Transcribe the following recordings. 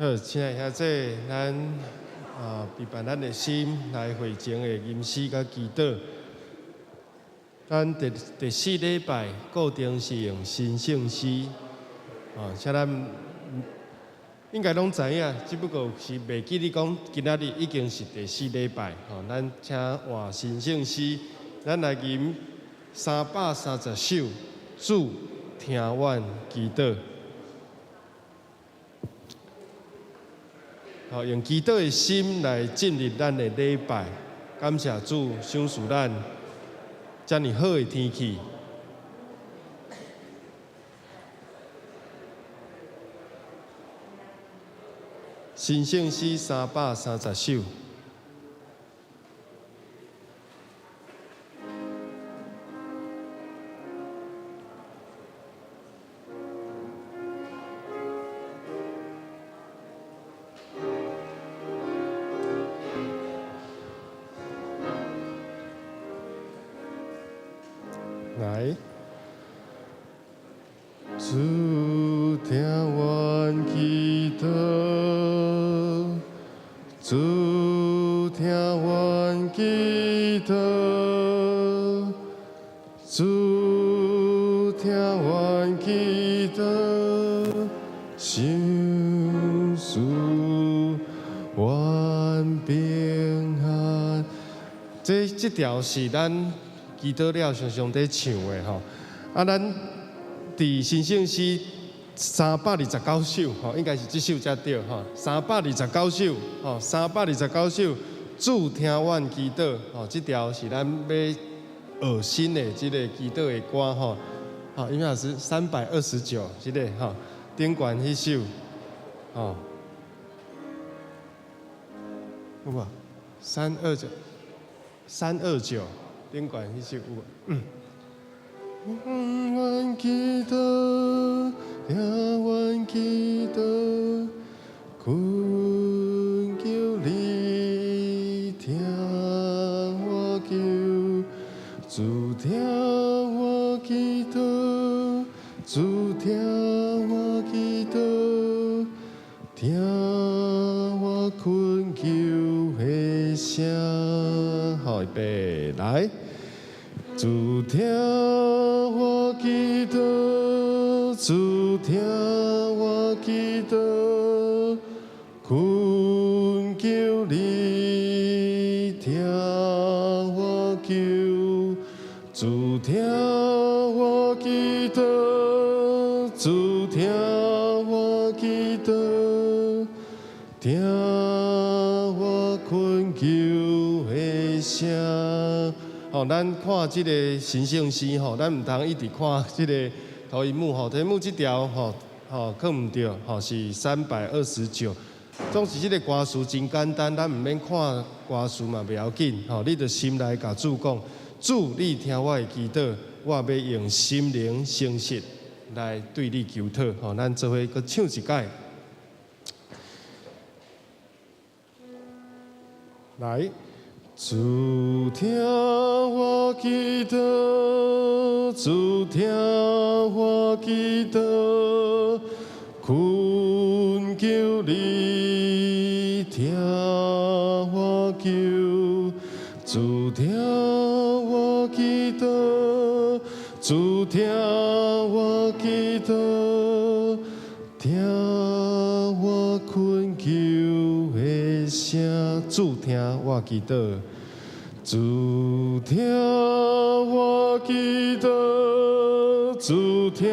好，親愛兄弟，咱啊備辦咱的心來會前的吟詩佮祈禱。咱第四禮拜固定是用神聖詩，啊，請咱應該攏知影，只不過是袂記得講今仔日已經是第四禮拜，吼，咱請換神聖詩，咱來吟330首，主聽阮祈禱。好，用祈禱的心來進入咱的禮拜，感謝主賞賜咱遮爾好的天氣。神聖詩330首。來，主聽阮祈禱，主聽阮祈禱，主聽阮祈禱，賞賜阮平安。這條是咱祈禱了常常佇唱的吼，啊，咱佇神聖詩329首吼，應該是這首才對吼，三百二十九首吼，三百二十九首，主聽阮祈禱吼，這條是咱欲學新的這个祈禱的歌吼，吼，應該是329，這个吼，頂懸彼首吼，有無？329，329。頂懸彼首有無？嗯。阮祈禱，聽阮祈禱，懇求你聽我求，主聽我祈禱，主聽我祈禱，聽我懇求的聲。好，預備，來。主聽我祈禱，主聽我祈禱，懇求你聽我求，主聽我祈禱，主聽我祈禱，聽我懇求的聲。吼，咱看這個神聖詩吼，咱毋通一直看這个投影幕吼，投影幕這條吼吼看毋著吼，是329。總是這个歌詞真簡單，咱毋免看歌詞嘛袂要緊吼，你著心內共主講，主你聽我的祈禱，我欲用心靈誠實來對你求討吼，咱做伙閣唱一擺。來。主聽我祈禱，主聽我祈禱，懇求你聽我求，主聽我祈禱，主聽我祈禱，聽我懇求的聲，主聽我祈禱。主聽我祈禱，主聽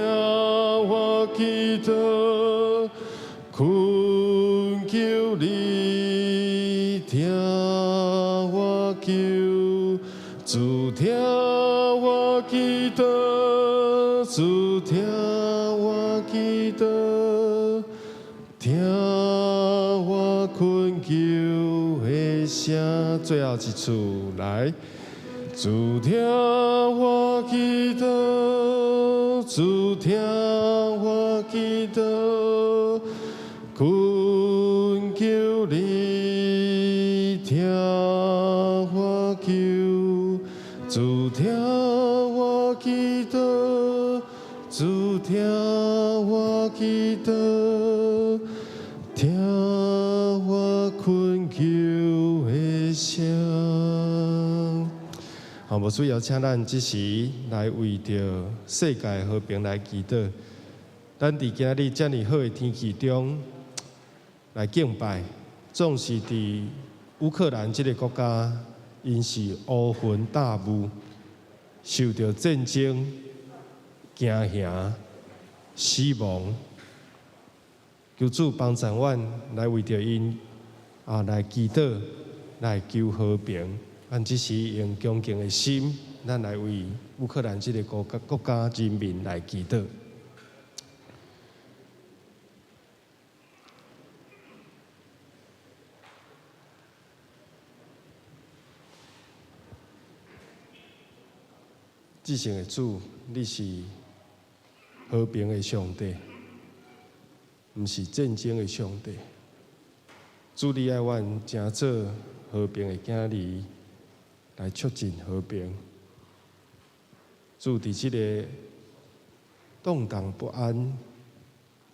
我祈禱，懇求你聽我求，主聽我祈禱，主聽我祈禱，聽我懇求的聲，最後一次來。主聽我祈禱，主聽我祈禱，懇求你聽我求，主聽我祈禱，主聽我祈禱，聽無需要請咱這時來為著世界和平來祈禱。咱佇今日遮爾好的天氣中來敬拜，總是佇烏克蘭這个國家，𪜶是烏雲大霧，受著戰爭驚嚇、死亡。求主幫助阮來為著𪜶啊來祈禱，來求和平。咱這時用恭敬的心，咱來為烏克蘭這个國家國家人民來祈禱。至聖的主，你是和平的上帝，毋是戰爭的上帝。主，你愛阮成做和平的囝兒，來促進和平。主，佇這个動盪不安，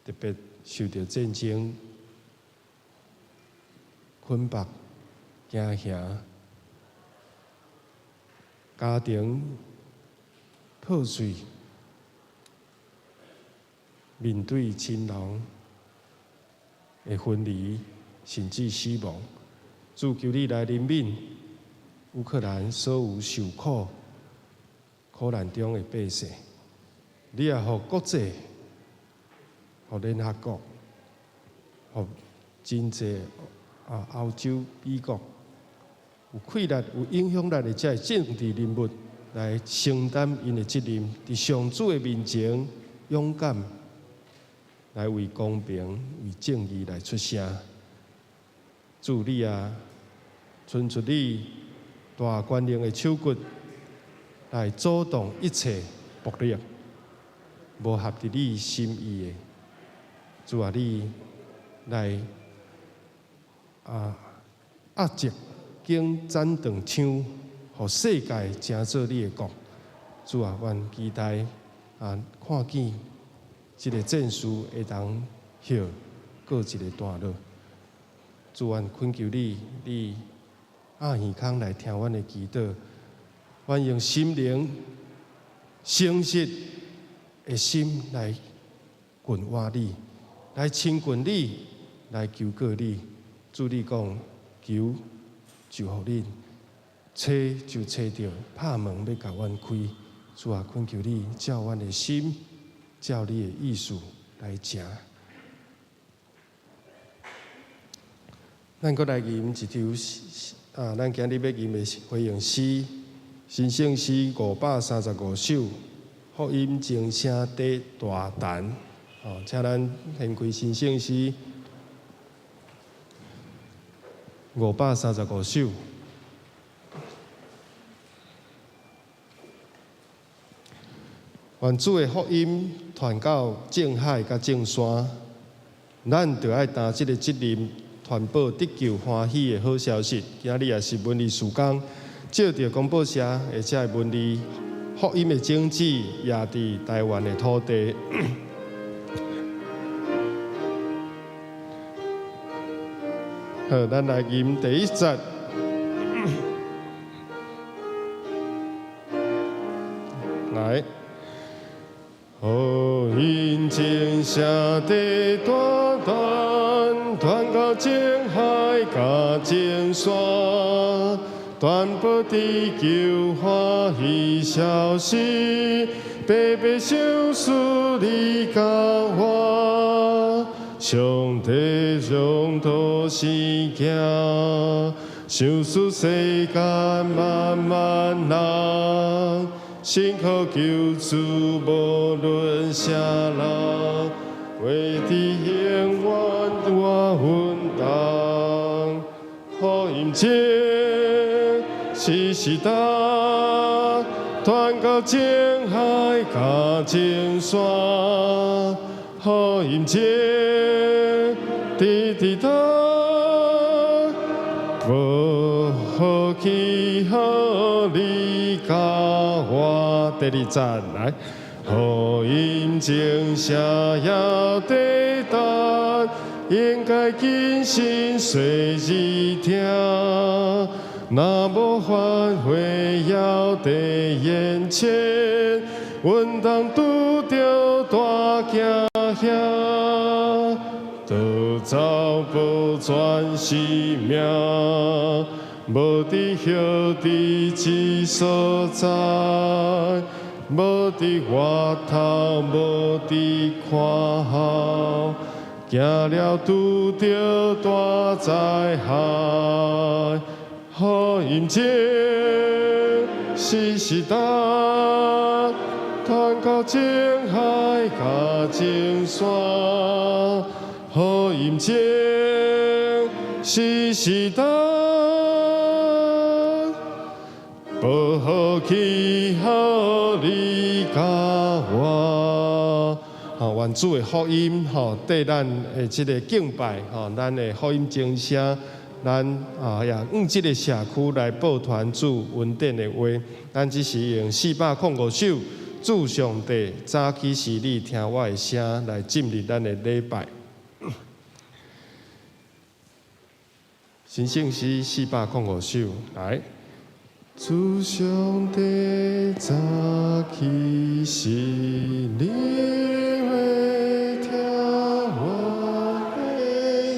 特別受著戰爭捆綁、驚嚇，家庭破碎，面對親人的分離，甚至死亡。主，求你來憐憫烏克蘭所有受苦、苦難中的百姓。你也予國際、予聯合國、予真濟啊歐洲、美國有氣力、有影響力的這个政治人物來承擔𪜶的責任，佇上主的面前勇敢來為公平、為正義來出聲。主你啊，伸出你大權能的手骨來阻擋一切暴力，無合佇你心意的。主啊，你來啊壓制經斬斷槍，予世界成做你的國。主啊，阮期待啊，看見這个戰事會當歇過一个段落。主，阮懇求你，你掩耳孔來聽阮的祈禱，阮用心靈誠實的心來緊倚你，來親近你，來求告你。主，你講求就予恁，揣就揣著，拍門欲共阮開。主啊，懇求你照阮的心，照你的意思來行。咱閣來吟一首啊，咱今日欲吟的回應詩，神聖詩535首，福音鐘聲底大陳。哦，請咱掀開神聖詩535首。願主的福音傳到眾海佮眾山，咱著愛擔這个責任，傳播得救歡喜的好消息。今日也是文字事工，借著公報社或者文字福音的種子，也佇台灣的土地。好，咱來吟第一節。來。福音鐘聲底大陳，傳到眾海佮眾山，傳播得救歡喜消息，白白賞賜你佮我，上帝將道生囝，賞賜世間萬萬人。信靠救主，無論啥人，為佇永遠我奮鬥。福音鐘時時響，傳到眾海佮眾山。福音鐘直直響，無好去予你佮我。第二節來，福音鐘聲也底陳，應該謹慎細耳聽，若無反悔，猶佇眼前，阮當拄著大驚嚇，逃走保全性命，無佇歇佇這所在，無佇外頭，無佇看後，行了拄著大災害。福音情時時等，傳到前海佮前山。福音情時時等，保護起予你佮我。吼，願主的福音吼，綴咱的這个敬拜吼，咱的福音鐘聲，咱啊也向這个社區來報傳主恩典的話。咱只是用405首《主上帝早起時你聽我的聲》來進入咱的禮拜。神聖詩405首，來。主上帝早起時，你會聽我的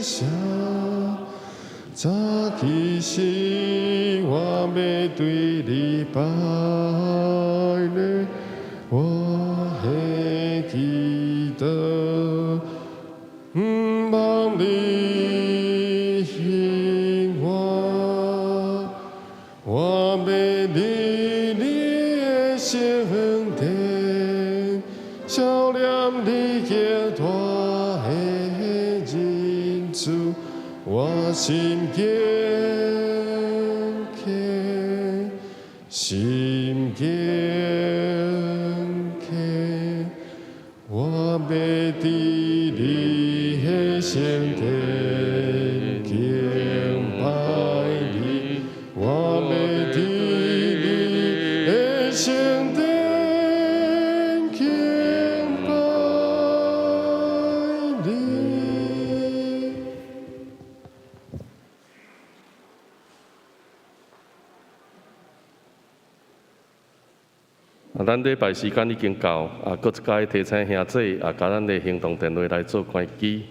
聲。早起時，我欲對你拜禮，我的祈禱，毋望你應我，我欲佇你的聖殿，想念你極大的仁慈，我心堅強，心堅強，我欲佇你的聖殿敬拜你，我欲佇你的聖殿敬拜你。啊，咱禮拜時間已經到，啊，閣一擺提醒兄姊啊，共咱的行動電話來做關機。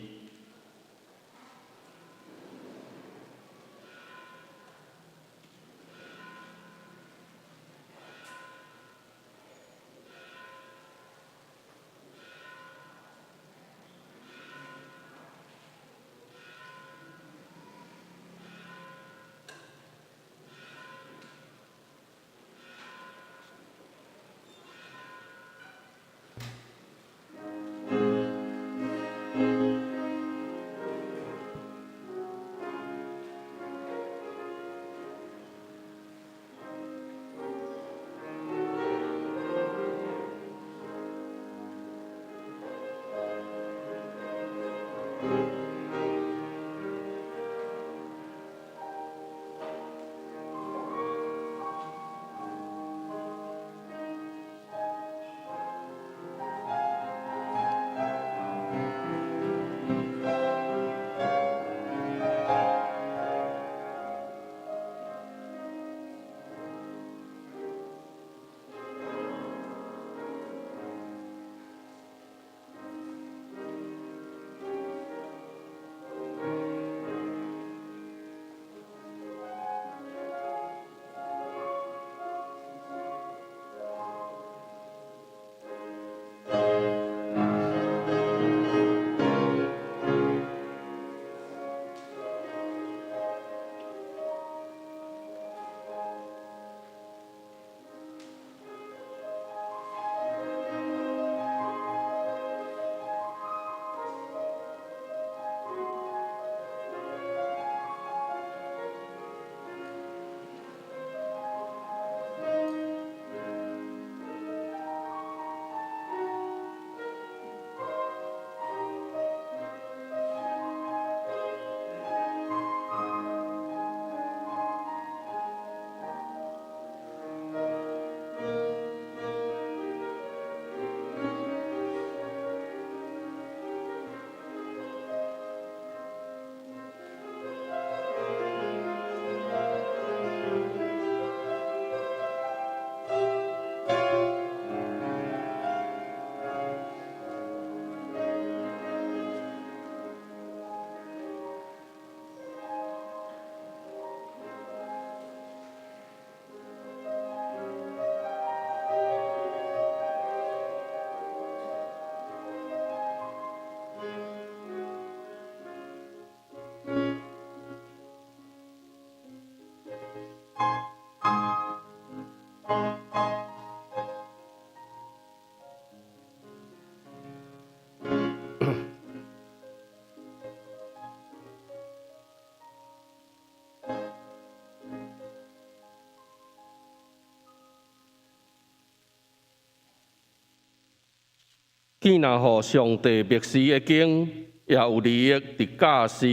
见若予上帝默示的经，也有利益佇教示、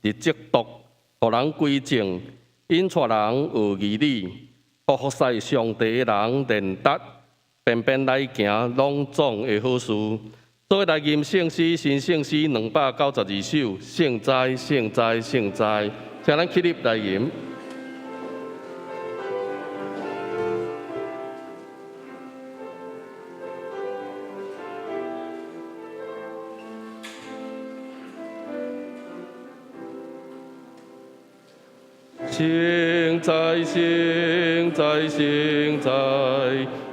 佇責督，予人歸正，引帶人學義理，予服侍上帝的人練達，便便來行攏總的好事。做伙來吟聖詩，新聖詩292首，聖哉，聖哉，聖哉！請咱起立來吟。聖哉，聖哉，聖哉！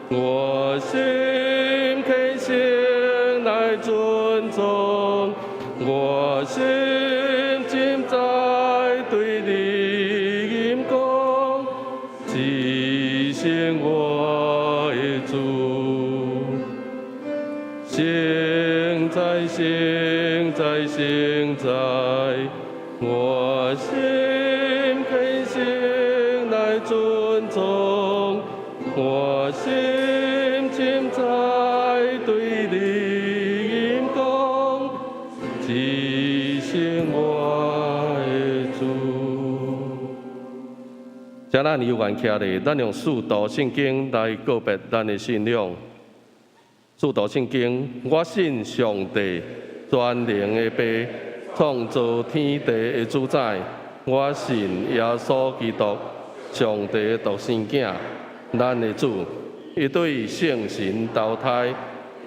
我心虔誠來尊崇，我心深知對你吟講，至聖我的主。聖哉，聖哉，聖哉！我心虔誠來尊崇，我心深知對你吟講，至聖我的主。請咱有緣徛咧，咱用使徒聖經來告別咱的信仰。使徒聖經，我信上帝全能的父，創造天地的主宰。我信耶穌基督，上帝的獨生囝，咱的主。伊對聖神投胎，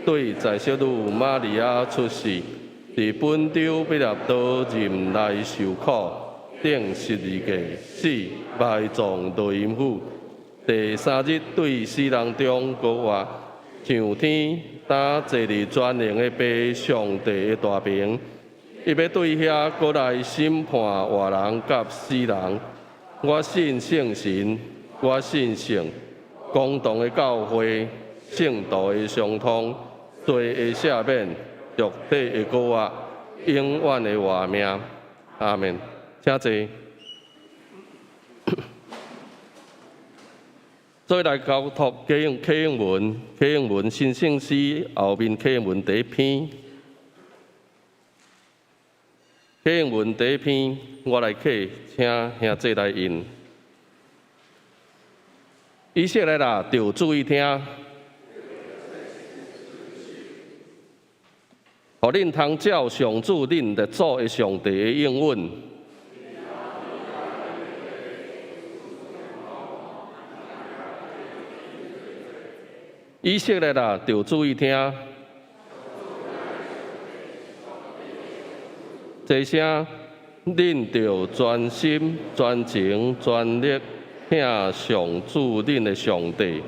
對在聖女瑪利亞出世，佇本丟彼拉多忍耐受苦，釘十字架死，埋葬落陰府。第三日對死人中復活，上天，擔坐佇全能的父上帝的大爿。伊欲對遐閣來審判活人佮死人。我信聖神，我信聖公同的教會，聖徒的相通，罪的赦免，肉體的復活，永遠的活命。阿們。請坐。做伙來交託啟應文，啟應文新聖詩後面啟應文第一篇。啟應文第一篇，我來啟，請兄弟來印。以色列啊，著注意聽，予恁通照上主恁列祖的上帝的應允。以色列啊，著注意聽。這聲，恁著專心、專情、專力疼上主恁的上帝。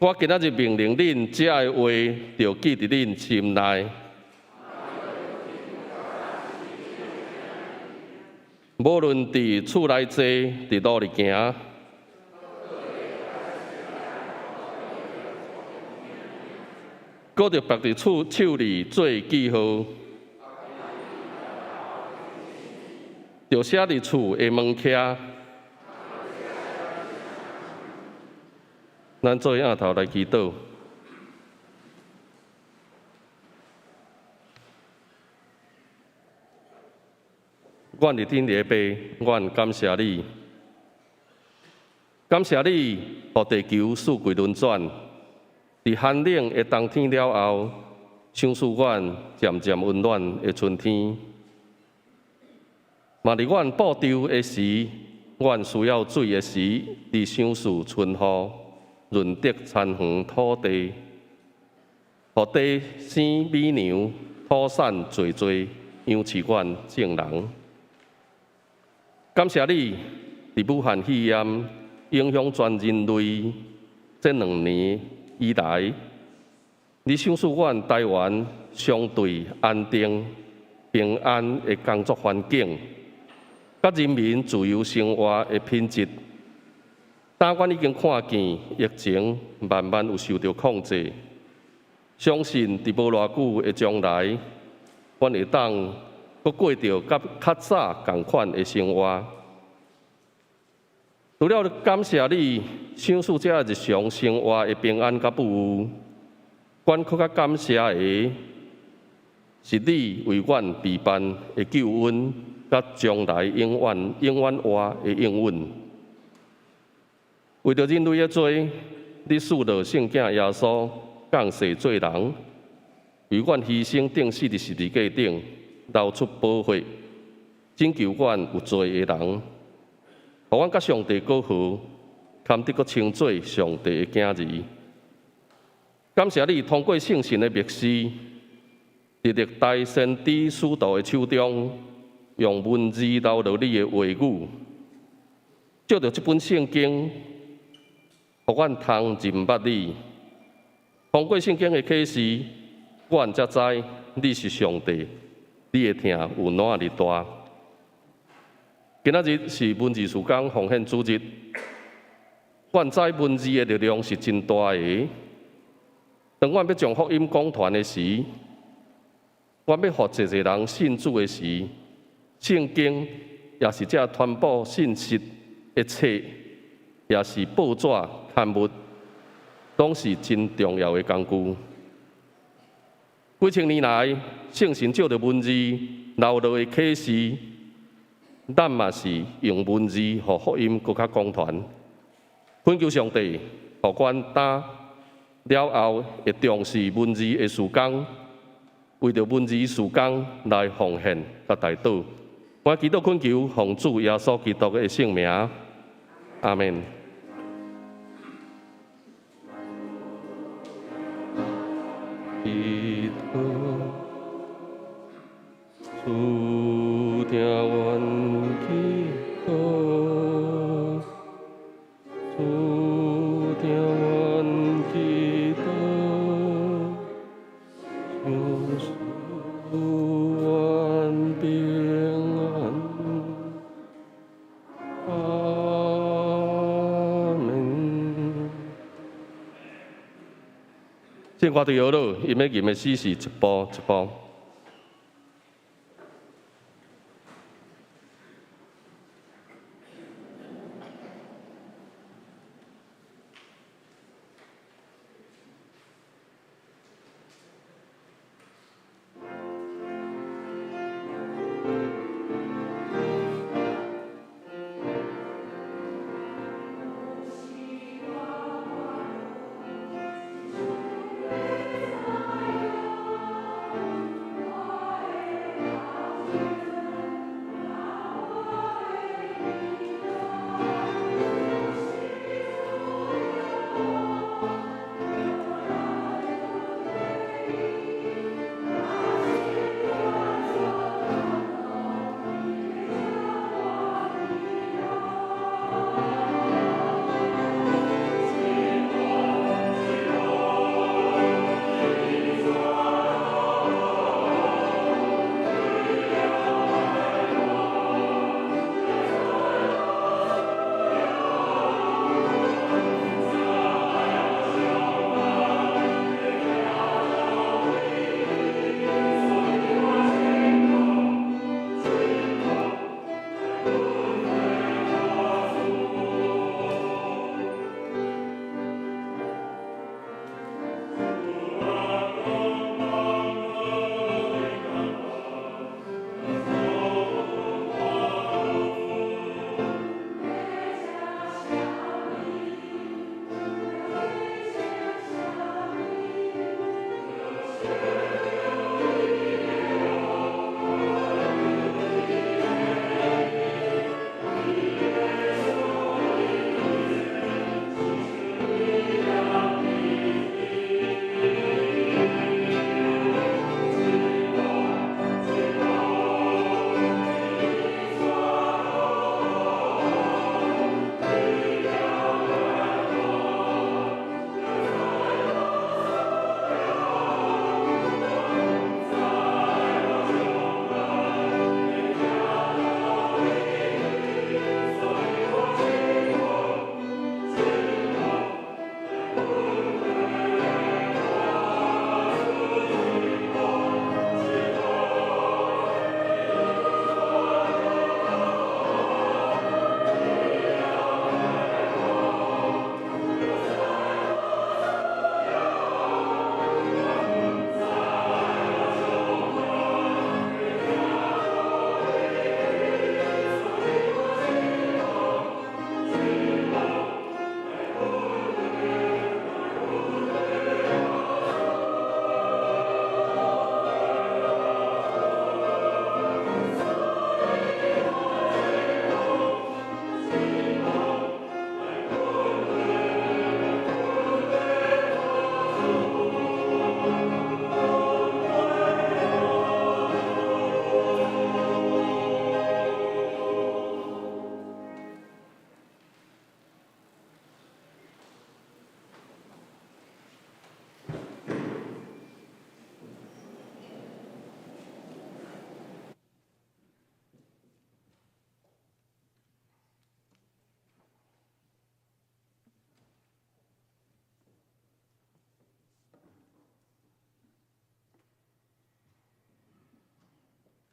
我今仔日命令恁這个話，著記佇恁心內。無論佇厝內坐，佇路裡行，閣著縛佇手裡做記號。著寫佇厝的門徛。咱做伙徛頭來祈禱。阮佇頂的父，阮感謝你，感謝你，予地球四季輪轉。佇寒冷的冬天了後，賞賜阮漸漸溫暖的春天。嘛佇阮報仇的時，阮需要水的時，你賞賜春雨，潤澤田園土地，予地生美糧，土產濟濟，養飼阮眾人。感謝你，佇武漢肺炎影響全人類這2年以來，你賞賜阮台灣相對安定、平安的工作環境，佮人民自由生活的品質。當阮已經看見疫情慢慢有受著控制，相信佇無偌久的將來，阮會當閣過著佮較早仝款的生活。除了感謝你賞賜這日常生活的平安佮富裕，阮閣較感謝的是你為阮備辦的救恩，佮將來永遠永遠活的應允。為著人類的罪，你賜落聖子耶穌降世做人，為阮犧牲釘死佇十字架頂，流出寶血，拯救阮有罪的人，予阮佮上帝閣和，堪得閣稱做上帝的囝兒。感謝你通過聖神的默示，佇歷代先知使徒的手中，用文字留落你的話語，藉著這本聖經，予阮通認捌你。通過聖經的啟示，阮才知你是上帝，你的疼有哪爾大。今仔日是文字事工奉獻主日，阮知文字的力量是真大的。當阮欲將福音廣傳的時，阮欲予濟濟人信主的時，聖經也是這傳播信息的冊，也是報紙刊物，攏是真重要的工具。幾千年來，聖神藉著文字留落的啟示，咱嘛是用文字予福音閣較廣傳。懇求上帝，予阮今了後會重視文字的事工，為著文字事工來奉獻佮代禱。我祈禱懇求奉主耶穌基督的聖名，阿們。祈禱，主聽阮祈禱，主聽阮祈禱，求賜阮平安，阿們。聖歌隊友囉，𪜶欲吟的詩是一步一步。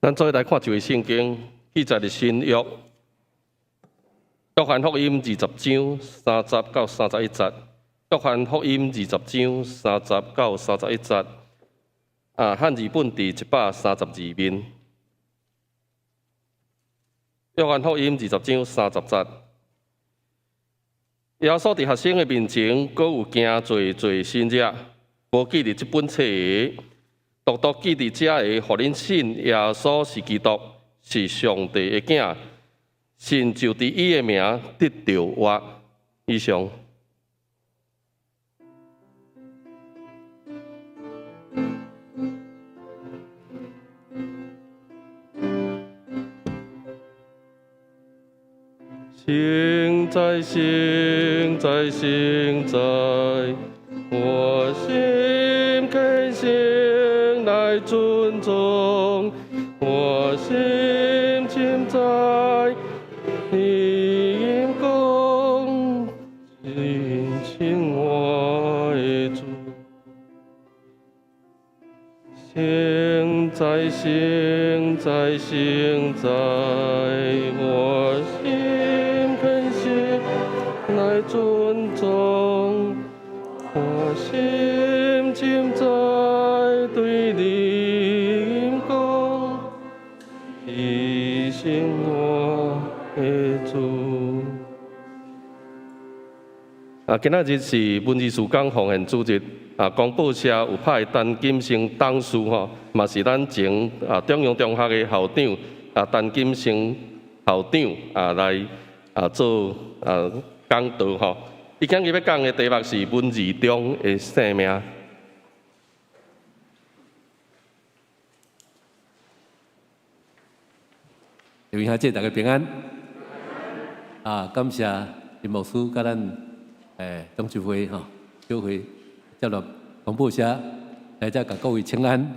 咱做伙來看一節聖經，記載佇新約，約翰福音20章30到31節。約翰福音二十章三十到三十一節，啊，漢字本佇132面。約翰福音二十章三十節，耶穌佇學生的面前，閣有行濟濟神跡，無記佇這本冊的，獨獨記佇遮的，予恁信耶穌是基督，是上帝的囝，信就佇伊的名得著活。以上。聖哉，聖哉，聖哉，我心懇心來尊崇，我心深知你應公，真親我的主。聖哉，聖哉，聖哉，我心懇心來尊崇，我心深知對你應公，是生我的主。啊，今仔日是文字事工奉獻主日。啊，公報社有派陳金生董事吼，嘛是咱前啊中央中學的校長啊，陳金生校長啊來啊做啊講道吼。伊今日欲講的題目是文字中的生命。各位兄弟，大家平安。啊，感謝林牧師佮咱董事會吼，小會接納廣播社來遮共各位請安。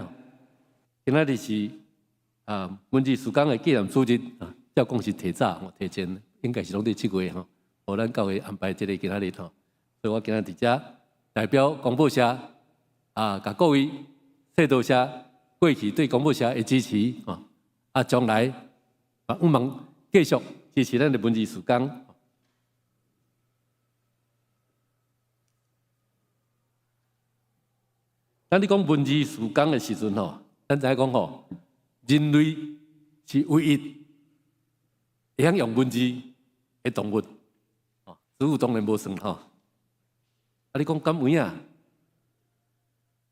今仔日是啊文字事工的紀念主日啊，照講是提早吼，提前應該是攏佇7月吼，予咱教會安排這个今仔日吼，所以我今仔日佇遮代表廣播社啊，共各位說多謝過去對廣播社的支持吼，啊將來啊向望繼續支持咱的文字事工。當你講文字事工的時陣吼，咱知影講吼，人類是唯一會曉用文字的動物，哦，植物當然無算吼。啊，你講敢有影？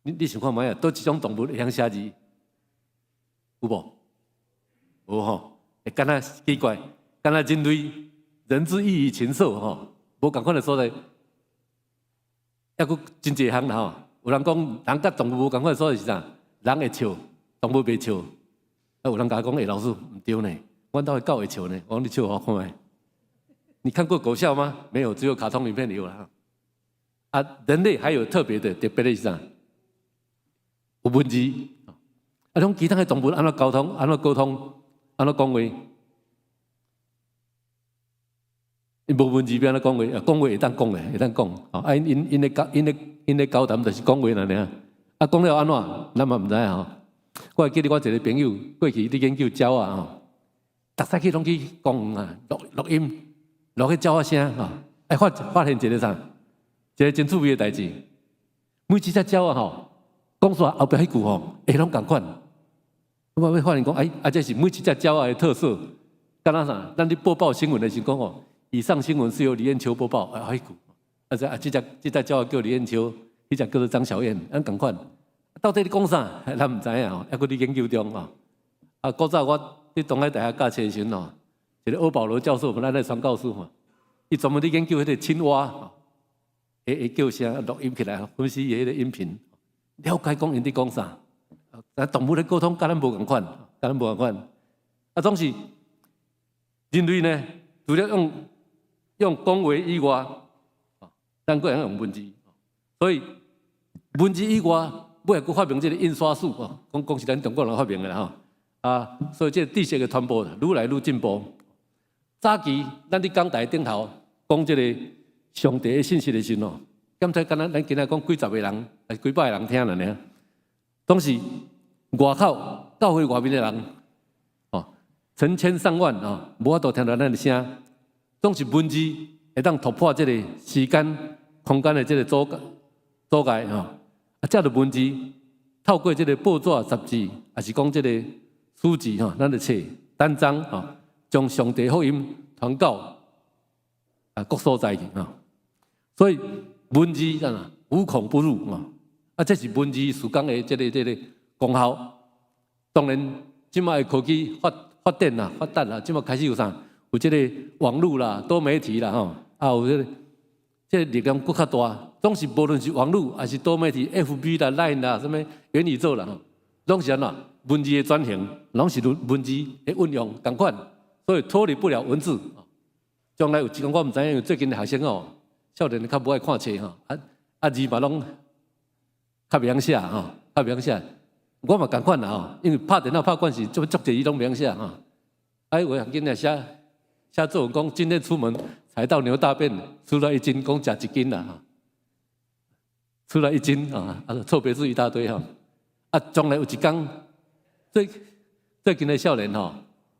你想看覓啊？佗一種動物會曉寫字？有無？無吼，會敢若奇怪，敢若人類人之異於禽獸吼，無仝款的所在，猶閣真濟項啦吼。有人講人佮動物無仝款的所在是啥？人會笑，動物袂笑。啊，有人共我講，欸，老師毋對呢，阮兜的狗會笑呢。我講你笑予我看覓。你看過狗笑嗎？沒有，只有卡通影片有啦。啊，人類還有特別的特別的是啥？有文字。啊，講其他的動物按怎溝通？按怎溝通？按怎講話？伊無文字欲按怎講話？講話會當講的，會當講。啊，𪜶𪜶𪜶咧交𪜶咧𪜶咧交談就是講話爾爾。啊，講了按怎？咱嘛毋知影吼。我會記得我一个朋友過去佇研究鳥仔吼，逐早起攏去公園啊錄錄音，錄彼鳥仔聲吼，哎發發現一个啥？一个真趣味的代誌。每一隻鳥仔吼，講煞後壁彼句吼，會攏仝款。我欲發現講，哎，啊，這是每一隻鳥仔的特色。敢若啥？咱佇播報新聞的時講吼，以上新聞是由李艷秋播報。啊，彼句，啊這啊這隻這隻鳥仔叫李艷秋，彼隻叫做張小燕，咱仝款。到底咧講啥？咱毋知影吼，猶閣佇研究中吼。啊，古早我佇東海大學教冊的時陣吼，一个歐保羅教授，咱咧傳教士吼，伊專門佇研究彼个青蛙，會叫聲錄音起來，分析伊彼个音頻，了解講𪜶佇講啥。啊，動物咧溝通，佮咱無仝款，佮咱無仝款。啊，總是人類呢，除了用用講話以外，咱閣會曉用文字。所以文字以外，尾仔閣發明這个印刷術哦，講講是咱中國人發明的啦吼。啊，所以這个知識的傳播愈來愈進步。早期咱佇講台頂頭講這个上帝的信息的時陣哦，敢才敢若咱今仔講幾十个人，幾百个人聽爾爾，總是外口教會外面的人，成千上萬啊，無法度聽著咱的聲，總是文字會當突破這个時間、空間的這个阻礙吼。啊，藉著文字，透過這个報紙、雜誌，抑是講這个書籍吼，咱的冊單張吼，將上帝福音傳到各所在去吼。所以文字啊，無孔不入啊！啊，這是文字事工的這个功效。當然，這擺的科技發展啊，發達啊，這擺開始有啥？有這个網路啦、多媒體啦，吼，啊，有這個力量閣較大。總是無論是網路還是多媒體，FB 啦、Line 啦，啥物元宇宙啦，吼，攏是按怎文字的轉型，攏是文字的運用仝款，所以脫離不了文字。將來有一天我毋知影，因為最近的學生哦，少年較無愛看冊吼，啊字嘛攏較袂曉寫吼，較袂曉寫。我嘛仝款啦吼，因為拍電腦拍慣勢，足足濟字攏袂曉寫吼。啊，有的囡仔寫寫作文講，今天出門踩到牛大便，出了一斤，講食一斤啦吼，出了一斤啊，啊錯別字一大堆吼。啊，將來有一天，最近的少年吼，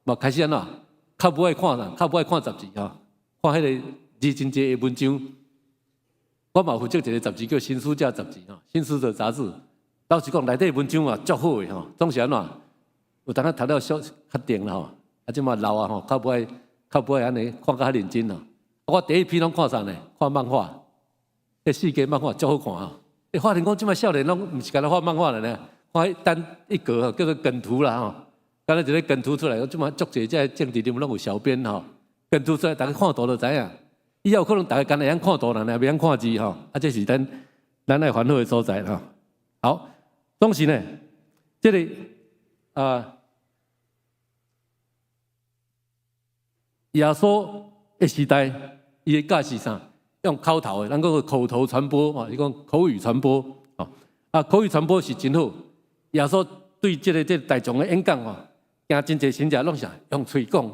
嘛開始按怎，較無愛看啦，較無愛看雜誌吼，看彼个字真濟的文章。我嘛負責一个雜誌叫《新書架雜誌》吼，《新書者雜誌》。老實講，內底文章啊足好的吼，總是按怎，有當仔讀了小較定啦吼，啊，這馬老啊吼，較無愛按呢看較認真咯。我第一批攏看啥呢？看漫畫，彼四格漫畫足好看吼。欸，發現講這馬少年攏毋是干焦看漫畫了呢，看彼單一格叫做梗圖啦吼，敢若一个梗圖出來，這馬足濟這个政治人物攏有小編吼，梗圖出來，逐家看圖就知影。以後可能逐家干焦會曉看圖啦，袂曉看字吼，啊，這是咱愛煩惱的所在吼。好，總是呢，這个啊，耶穌的時代，伊的教是啥？用口頭的，咱講口頭傳播啊，伊講口語傳播啊，啊，口語傳播是真好。耶穌對這个大眾的演講吼，行真濟神跡攏是用喙講，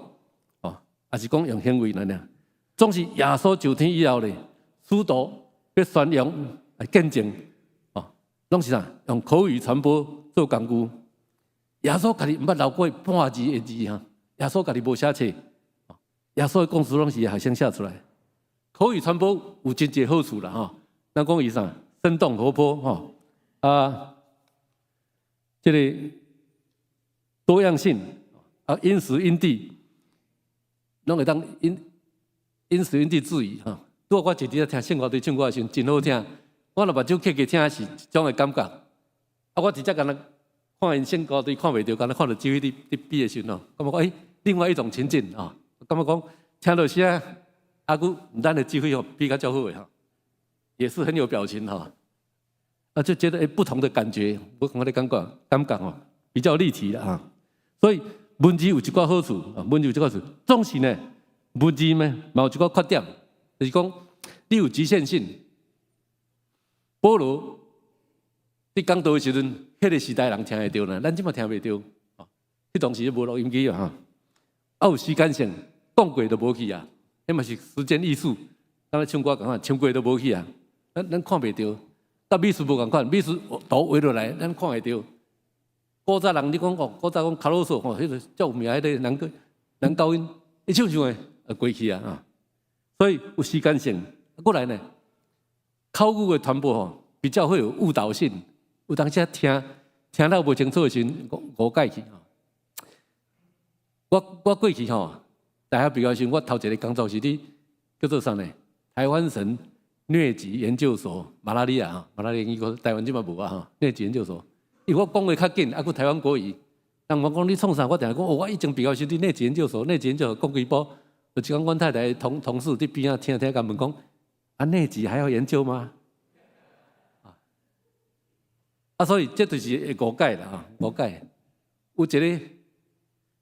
哦，抑是講用行為來爾。總是耶穌上天以後咧，使徒欲宣揚來見證，哦，攏是啥？用口語傳播做工具。耶穌家己毋捌留過半字的字哈，耶穌家己無寫冊，耶穌的故事攏是學生寫出來。口語傳播有真濟好處啦吼，咱講伊啥？生動活潑吼，啊，這个多樣性啊，因時因地，攏會當因時因地制宜吼。拄仔我一直咧聽聖歌隊唱歌的時陣，真好聽。我若目睭瞌起聽是一種的感覺。啊，我直接干焦看𪜶聖歌隊看袂著，干焦看著指揮佇比的時陣吼，感覺講欸，另外一種情境啊，感覺講聽著聲，啊，閣咱的指揮吼比較較好的吼，也是很有表情吼。啊，就覺得欸不同的感覺，我感覺咧感覺吼比較立體啦哈。所以文字有一寡好處啊，文字有一寡好處，總是呢，文字呢嘛有一寡缺點，就是講你有局限性。保羅佇講道的時陣，彼个時代人聽會著呢，咱這馬聽袂著。哦，彼當時無錄音機啊，哈。啊有時間性，講過就無去啊，彼嘛是時間藝術。敢若唱歌仝款，唱過就無去啊，咱看袂著。佮美術無仝款，美術圖畫落來，咱看會著。古早人你講哦，古早講卡魯索吼，彼个足有名彼个男高音，伊唱唱的就過去啊，哈。所以有時間性。過來呢，口語的傳播吼，比較會有誤導性，有當時聽聽了無清楚的時陣，誤解去吼。我過去吼，大學畢業時，我頭一个工作是佇叫做啥呢？台灣省瘧疾研究所，馬拉利亞吼，馬拉利亞研究台灣這馬無啊吼，瘧疾研究所。因為我講話較緊，啊，閣台灣國語，人我講你創啥？我定定講，哦，我以前畢業時佇瘧疾研究所，瘧疾研究所講幾波。有一工，阮太太同事佇邊仔聽聽，共問講：啊，瘧疾還要研究嗎？啊，所以這就是會誤解啦，吼，誤解。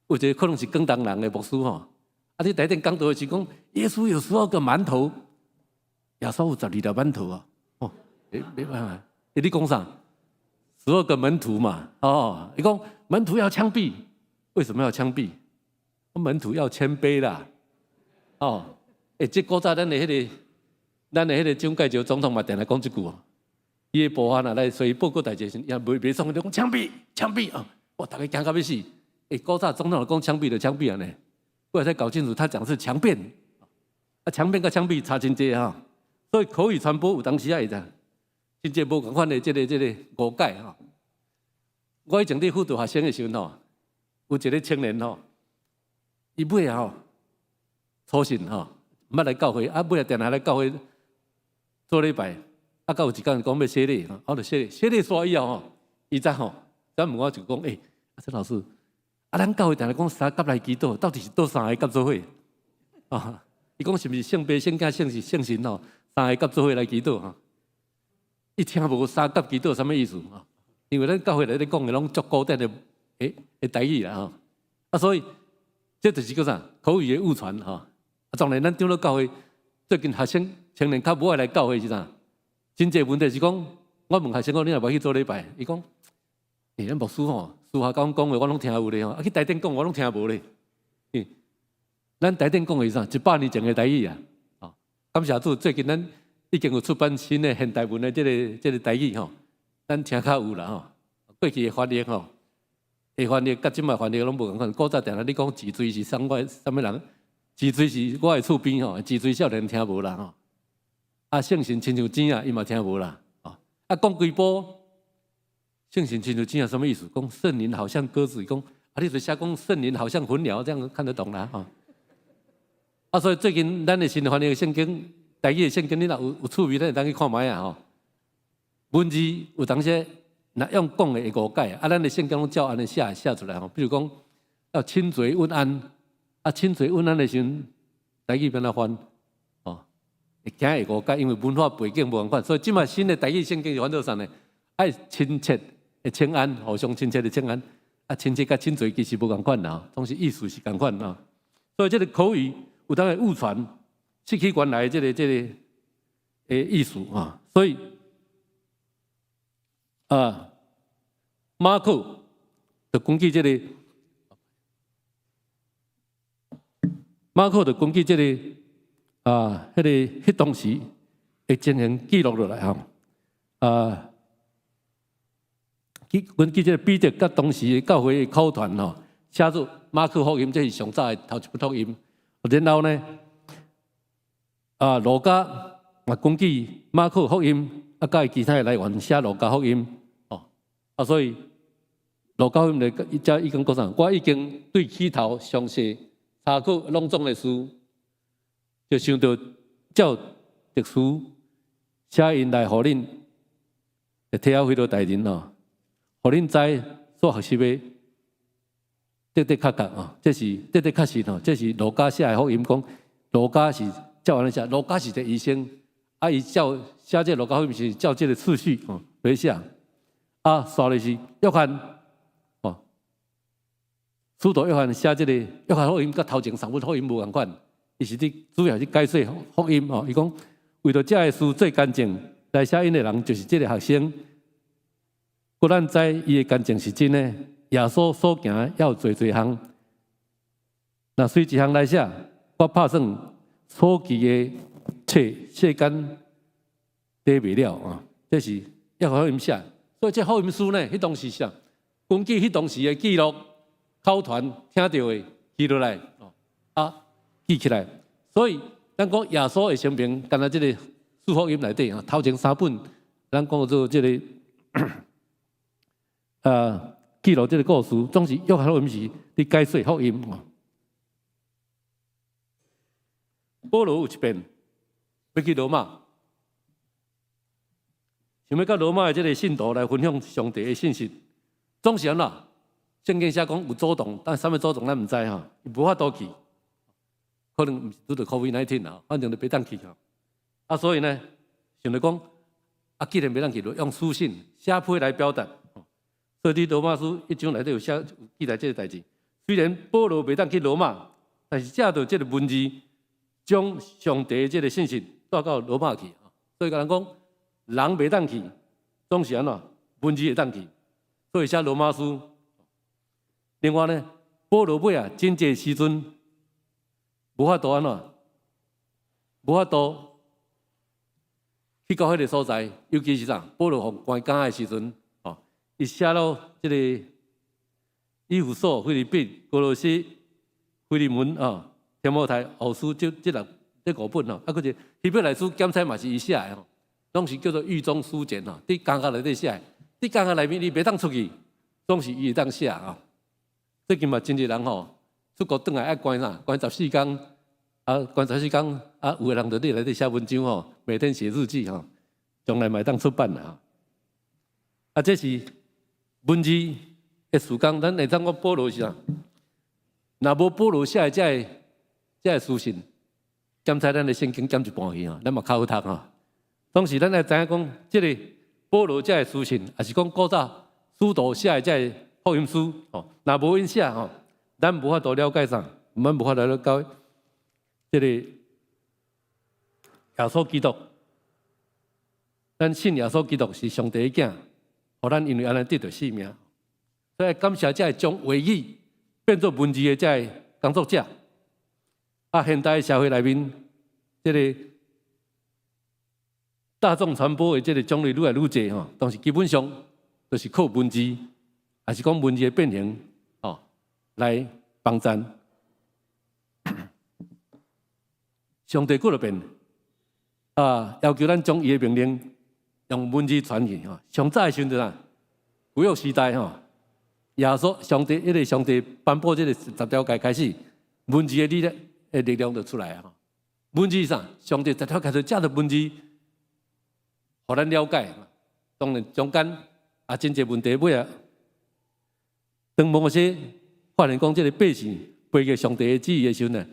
有一個可能是廣東人的牧師吼，啊，佇台頂講道的時講，耶穌有十二個饅頭，耶穌有十二粒饅頭啊，哦，沒辦法，欸，你講啥？十二個門徒嘛，哦，伊講門徒要槍斃，為什麼要槍斃？門徒要謙卑啦，哦，欸，這古早咱的彼个蔣介石總統嘛，定定講這句哦。伊的部下若來隨伊報告代誌時，也袂爽，就講槍斃，槍斃啊！哇，逐家驚甲欲死。欸，古早總統講槍斃就槍斃按呢，後來才搞清楚，他講是強辯，啊，強辯佮槍斃差真濟哈。所以口語傳播有當時也會怎，真濟無仝款的這個誤解吼。我以前佇輔導學生的時陣吼，有一個青年吼，伊尾仔吼，初信吼，毋捌來教會，啊尾仔定定來教會做禮拜，啊，到有一工講欲洗禮，我就洗禮，洗禮煞以後吼，伊才吼，才問我就講，欸，阿陳老師，啊，咱教會定定講三佮來祈禱，到底是佗三个佮做伙？啊，伊講是毋是聖父、聖囝、聖聖神吼，三个佮做伙來祈禱吼？伊聽無三佮祈禱啥物意思啊？因為咱教會內底講的攏足古典的的台語啦吼，啊，所以這就是叫啥口語的誤傳吼。啊，當然咱長老教會最近學生青年較無愛來教會是啥？真濟問題是講，我問學生講，你若無去做禮拜，伊講，欸，咱牧師吼，私下講講話我攏聽有咧吼，啊去台頂講我攏聽無咧。欸，咱台頂講的是啥？100年前的台語啊！哦，感謝主，最近咱已經有出版新的現代文的這個台語吼，咱聽較有啦吼。過去的翻譯吼，的翻譯佮這擺翻譯攏無仝款。古早定定你講脊椎是啥物啥物人？脊椎是我的厝邊吼，脊椎少年聽無啦吼。啊，聖神親像錢仔，伊嘛聽無啦。啊，講規晡，聖神親像錢仔，啥物意思？講聖靈好像鴿子，講啊，你就寫講聖靈好像鴕鳥，這樣看得懂啦吼。啊，所以最近咱的新翻譯聖經，台語的聖經，你若有趣味，咱會當去看覓仔吼。文字有當時若用講的會誤解，啊，咱的聖經攏照按呢寫寫出來吼。比如講要親嘴問安，啊，親嘴問安的時陣，台語欲按怎翻？哦，會驚會誤解，因為文化背景無仝款，所以這擺新的台語聖經是翻做啥呢？愛親切的請安，互相親切的請安。啊，親切佮親嘴其實無仝款啦，總是意思是仝款啦。所以這個口語有當會誤傳，失去原來這個的意思啊。所以啊，馬可就根據這個，馬可就根據這個啊，彼個彼當時的情形記錄落來吼啊。根據這個彼得佮當時的教會的口傳吼，寫做馬可福音，這是上早的頭一本福音。然後呢，啊，路加嘛根據馬可福音啊，佮其他的來源寫路加福音哦。啊，所以路加福音就伊遮已經講啥？我已經對起頭詳細查考攏總的事，就想著照特殊寫信來予恁，提奧非羅大人哦，予恁知所學習的的的確確啊，這是的的確實吼，這是路加寫的福音，講路加是照按呢寫，路加是一個醫生，啊，伊照寫這個路加福音是照這個次序哦來寫，啊，煞來是約翰哦，使徒約翰寫這個約翰福音，佮頭前三本福音無仝款，伊是佇主要是解說福音哦，伊講為著這个事做見證來寫信的人，就是這個學生。閣咱知伊的見證是真的，耶穌所行的猶有濟濟項，若隨一項來寫，我拍算所記的冊世間綴袂了啊！這是約翰福音寫，所以這福音書呢，彼當時寫，根據彼當時的記錄、口傳聽到的記落來，啊記起來。所以咱講耶穌的生平，敢若這个四福音內底啊，頭前三本，咱講做這个。記錄這个故事，總是約翰福音是佇解說福音。保羅有一遍欲去羅馬，想欲佮羅馬的這个信徒來分享上帝的信息，總是按怎？聖經寫講有阻擋，但啥物阻擋咱毋知吼，伊無法度去，可能毋是拄著 COVID-19 啦，反正就袂當去吼。啊，所以呢，想著講，啊，既然袂當去，就用書信寫批來表達。所以佇羅馬書一章內底有寫記載這个代誌。雖然保羅袂當去羅馬，但是藉著這个文字，將上帝這个信息帶到羅馬去。所以共人講，人袂當去，總是按怎？文字會當去。所以寫羅馬書。另外呢，保羅尾仔，真濟時陣無法度按怎？無法度去到彼个所在，尤其是啥？保羅予關監的時陣。伊寫了這个，以弗所、腓立比、歌羅西、腓利門啊、提摩太後書，這六這五本吼，啊，閣一個希伯來書檢採嘛是伊寫的吼，攏是叫做獄中書簡吼，佇監獄內底寫的，佇監獄內面伊袂當出去，總是伊會當寫吼。最近嘛真濟人吼，出國轉來愛關啥？關十四工，啊，關十四工，啊，有的人就佇內底寫文章吼，每天寫日記吼，將來嘛會當出版啦。啊，這是文字的事工，咱會當講保羅是啥？若無保羅寫的這个書信，檢採咱的聖經減一半去吼，咱嘛較好讀吼。當時咱愛知影講，這个保羅這个書信，抑是講古早使徒寫的這个福音書吼，若無𪜶寫吼，咱無法度了解啥，咱無法度了解這个耶穌基督。咱信耶穌基督是上帝的囝，予咱因為按呢得著性命。所以感謝這个將話語變做文字的這个工作者。啊，現代社會內面，這个大眾傳播的這个種類愈來愈濟吼，但是基本上都是靠文字，抑是講文字的變形，吼，來幫贊。上帝過了變，啊，要求咱將伊的命令用文字傳去吼。上早的時陣啊，舊約時代吼，耶穌上帝一個上帝頒布這个十條誡開始，文字的力量就出來啊。文字啥？上帝十條誡就藉著文字，予咱了解。當然中間啊，真濟問題尾啊，當摩西發現講這个百姓背過上帝的旨意的時陣呢，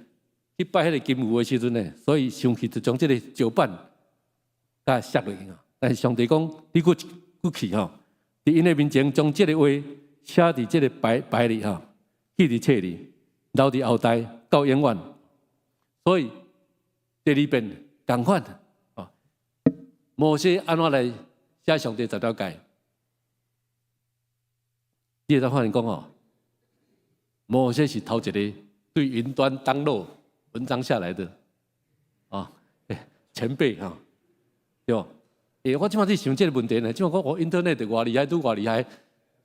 去拜彼个金牛的時陣呢，所以生氣就將這个石板共摔落去啊。但是上帝講，你閣閣去吼，佇𪜶的面前將這个話寫佇這个牌牌裡吼，記佇冊裡，留佇後代到永遠。所以第二遍仝款啊，摩西按怎來寫上帝十條誡？你會當發現講哦，摩西是頭一個對雲端 download 文章下來的啊，前輩啊，對無？欸，我這擺佇想這个問題呢，這擺講我 Internet 偌厲害，拄偌厲害，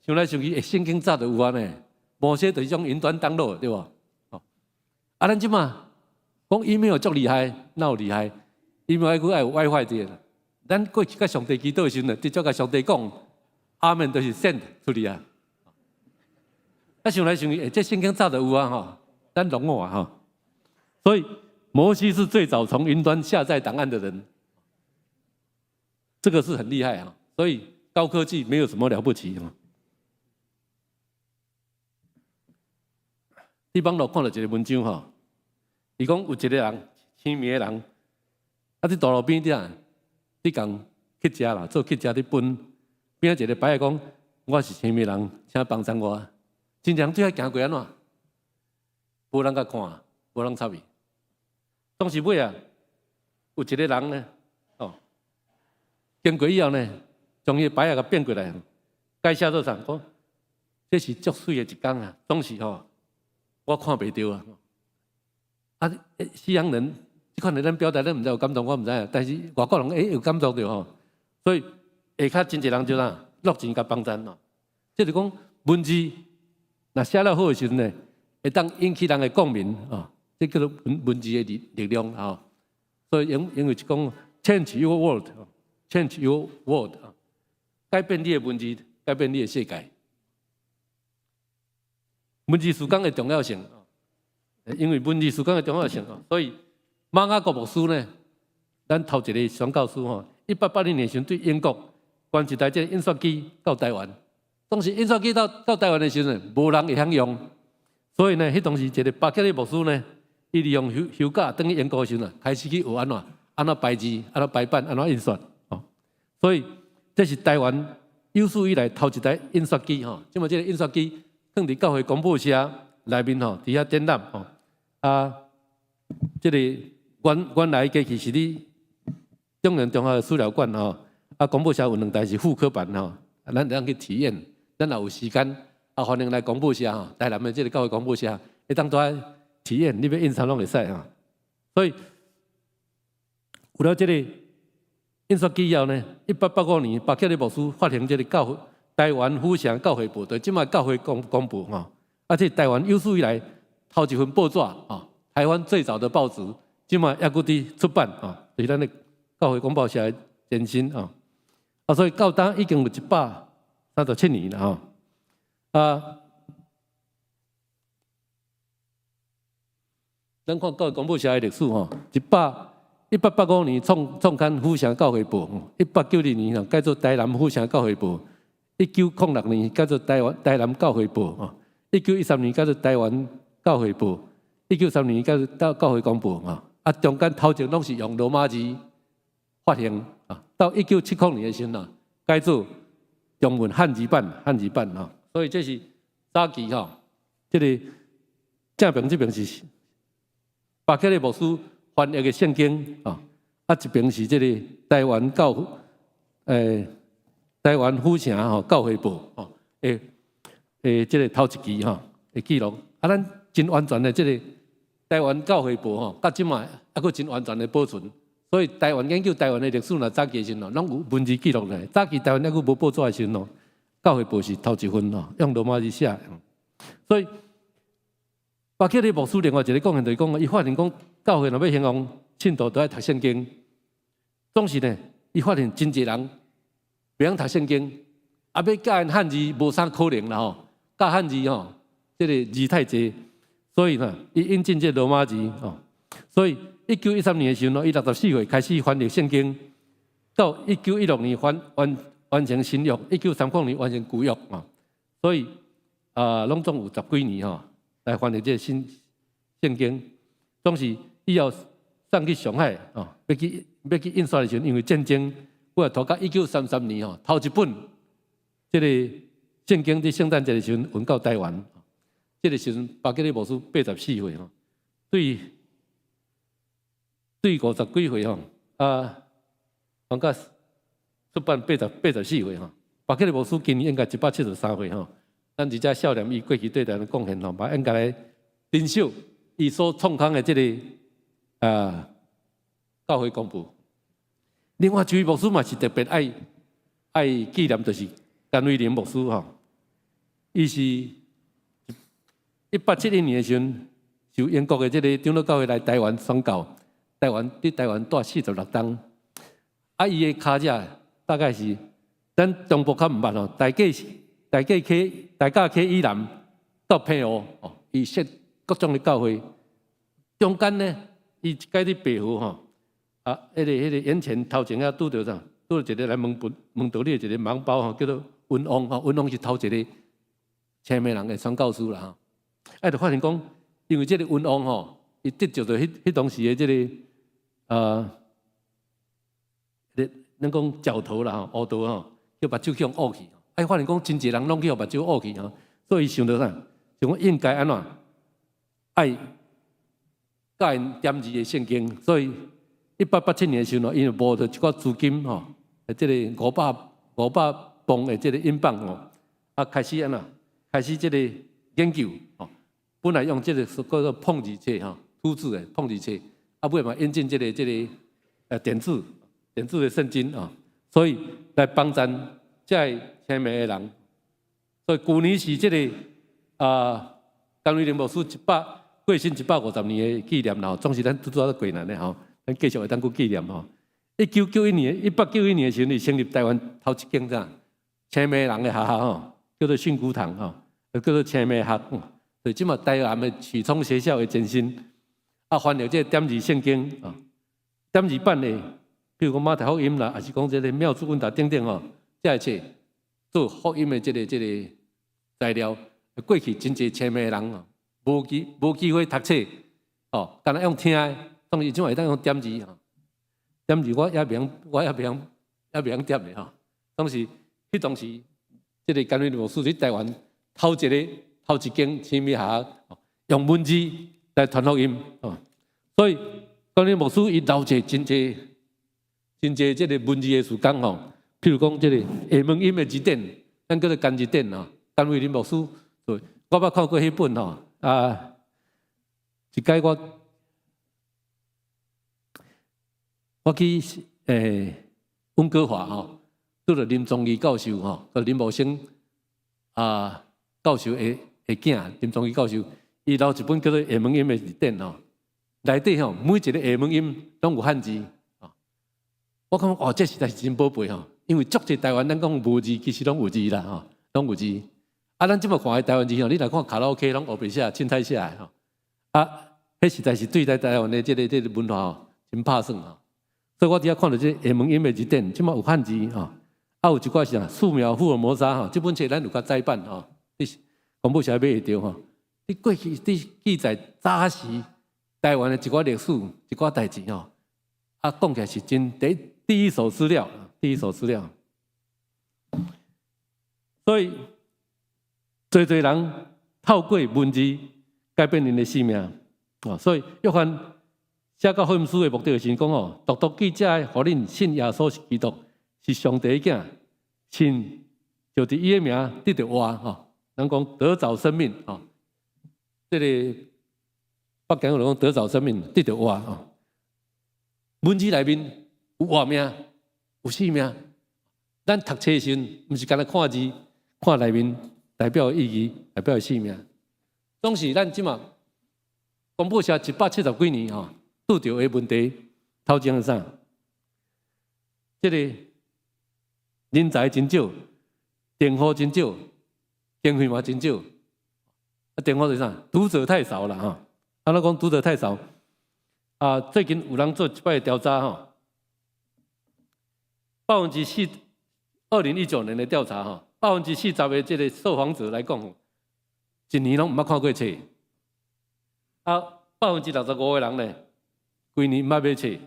想來想去，欸，聖經早就有啊呢。摩西就是種雲端 download 對無？哦，啊，咱這擺講 email 足厲害，哪有厲害？email 愛閣愛有 WiFi 佇個。咱過去佮上帝祈禱的時陣，直接共上帝講，阿門，就是 send 出去啊。啊，想來想去，欸，這聖經早就有啊吼，咱攏我啊吼。所以摩西是最早從雲端下載檔案的人，這個是很厲害啊。所以高科技沒有什麼了不起啊。佇網路看到一个文章吼，伊講有一个人，青痲的人，啊，佇大路邊頂，佇共乞食啦，做乞食佇分，邊仔一个牌仔講，我是青痲人，請幫贊我。真濟人對遐行過按怎？無人共看，無人插伊。當時尾啊，有一个人呢，哦，經過以後呢，將伊牌仔共變過來，改寫做啥？講這是足媠的一工啊，總是吼，我看袂著啊。啊，西洋人這款的咱表達，咱毋知有感動，我毋知啊。但是外國人欸有感動著吼，所以下跤真濟人就啥落錢共幫贊咯。這就講文字若寫了好的時陣呢，會當引起人的共鳴啊。這叫做文字的力量啊。所以因為是講 change your world，change your world 啊，改變你的文字，改變你的世界。文字事工的重要性，因為文字事工的重要性，所以瑪雅各牧師呢，咱頭一個宣教師吼，1880年時對英國捐一台這個印刷機到台灣。當時印刷機到台灣的時陣，無人會曉用，所以呢，彼當時一個巴克利牧師呢，伊利用休假轉去英國的時陣，開始去學按怎按怎排字、按怎排版、按怎印刷。哦，所以這是台灣有史以來頭一台印刷機吼。這擺這個印刷機放佇教會公報社內面吼，佇遐展覽吼。啊，這个原來過去是佇中原中學的資料館吼，啊，公報社有兩台是復刻版吼，咱會當去體驗。咱若有時間，啊，歡迎來公報社吼，台南的這个教會公報社，會當蹛體驗，你欲印啥攏會使吼。所以有了這个印刷機以後呢，1885年，巴克利牧師發行這个教會台灣府城教會報，就這擺教會公報吼。啊，這台灣有史以來頭一份報紙啊，台灣最早的報紙，這馬猶閣佇出版啊，就是咱的教會公報社的前身啊。啊，所以到今已經有137年啦吼。啊，咱看教會公報社的歷史吼，1885年創刊《府城教會報》，1892年吼改做台南府城教會報，1906年改做台南教會報，吼，1913年改做台灣教會報，1934年改做教會公報，吼。啊，中間頭前攏是用羅馬字發行，啊，到1970年的時陣啊，改做中文漢字版吼。所以這是早期吼，這個正邊這邊是巴克禮牧師翻譯的聖經啊，啊一邊是這個台灣府城吼教會報吼，這個頭一期吼的記錄，啊，咱真完全的這個台灣教會報吼，到這馬猶閣真完全的保存，所以台灣研究台灣的歷史，若早期的時陣，攏有文字記錄咧。早期台灣猶閣無報紙的時陣哦，教會報是頭一份吼，用羅馬字寫。所以巴克禮牧師另外一個貢獻就是講，伊發現講教會若欲興旺，信徒都愛讀聖經。總是呢，伊發現真濟人袂曉讀聖經，啊，欲教𪜶漢字無啥可能啦吼，教漢字吼，這個字太濟，所以呢，伊引進這個羅馬字吼。所以1913年的時陣，伊64歲開始翻譯聖經，到1916年完成新約，1930年完成舊約啊。所以啊，攏總有十幾年吼來翻譯這個新聖經。總是以後送去上海哦，欲去印刷的時陣，因為戰爭，尾仔拖到1933年吼，頭一本這個聖經佇聖誕節的時陣運到台灣。這個時陣巴克禮牧師84歲吼，對50幾歲吼，啊，講甲出版84歲吼，巴克禮牧師今年應該173歲吼。咱這遮少年伊過去對台灣貢獻吼，嘛應該來珍惜伊所創刊的這個教會公報。另外一位牧師嘛是特別愛紀念，就是甘為霖牧師吼。伊是1871年的時陣，受英國的這個長老教會來台灣宣教，佇台灣蹛46冬。啊，伊的跤跡大概是咱中部較毋捌吼，大甲溪以南到澎湖哦，伊設各種的教會。中間呢，伊一擺佇白河吼，啊，彼個眼前頭前仔拄著啥？拄著一個來問道理的一個盲包吼，叫做溫王吼，溫王是頭一個青盲人的宣教師啦吼。啊，就發現講，因為這個溫王吼，伊得著彼當時的這個咱講石頭啦吼，烏道吼，叫目睭去予烏去。啊，發現講真濟人攏去予目睭烏去吼，所以伊想著啥？想講應該按怎？愛教𪜶點字的聖經。所以1887年的時陣，伊就募著一寡資金吼，這個500磅的這個英鎊吼，啊，開始按怎？開始這個研究吼。本來用這個叫做碰字冊吼，土字的碰字冊，啊，尾嘛引進這個點字的聖經啊，所以來幫贊這个青盲的人。所以舊年是這個啊，甘為霖牧師過身150年的紀念啦，總是咱拄拄仔過年的吼，咱繼續會當閣紀念吼。1991年，1891年的時陣，成立台灣頭一間啥青盲人的學校吼，叫做訓詁堂吼，叫做青盲學。所以這馬台南的啟聰學校的前身，啊，翻譯這個點字聖經啊，點字版的，比如講馬太福音啦，抑是講這個妙智問答等等吼，這個冊做福音的這個材料。過去真濟青盲人哦，無機會讀冊，哦，干焦用聽的，當時這馬會當用點字吼，點字我也袂曉點的吼。當時彼當時，這個甘為霖牧師佇台灣頭一間青盲學校，用文字來傳福音，哦，所以甘為霖牧師伊留下真濟真濟這個文字的事工吼，譬如講這個廈門音的字典，咱叫做甘字典吼，甘為霖牧師。對，我捌看過彼本吼，啊，一擺我去溫哥華吼，拄著林宗義教授吼，佮林茂生啊教授的的囝林宗基教授，伊留一本叫做《厦門音》的字典吼，內底吼每一个廈門音攏有漢字。我感覺哦，這實在是真寶貝吼，因為足濟台灣咱講無字，其實攏有字啦吼，攏有字。啊，咱這麼看的台灣字吼，你來看卡拉 OK 攏烏白寫、凊彩寫的吼，啊，彼實在是對待台灣的這個文化吼，真拍算吼。所以我佇遐看著這廈門音的字典，這馬有漢字吼，啊有一寡是啥素描福爾摩沙吼，這本冊咱有較載版吼，你公布社買會著吼。你過去佇記載早時台灣的一寡歷史、一寡代誌吼，啊講起來是真第一手資料，第一手資料。所以，濟濟人透過文字改變𪜶的生命啊！所以，約翰寫到福音書的目的是講哦，獨獨記者予恁信耶穌是基督，是上帝的囝，信就佇伊的名得著活吼。人講得著生命吼，這个北京話講得著生命得著活吼。文字內面有活命，有生命。咱讀冊時陣，毋是干焦看字，看內面代表的意義，代表的生命。總是咱這馬公布社170幾年吼，拄著的問題，頭前是啥？這个人才真少，訂戶真少，經費嘛真少。啊，訂戶是啥？讀者太少了吼。啊，咱講讀者太少。啊，最近有人做一擺調查吼，4%，2019年的調查吼，40%的這个受訪者來講，一年攏毋捌看過冊。啊，65%的人呢，規年毋捌買冊。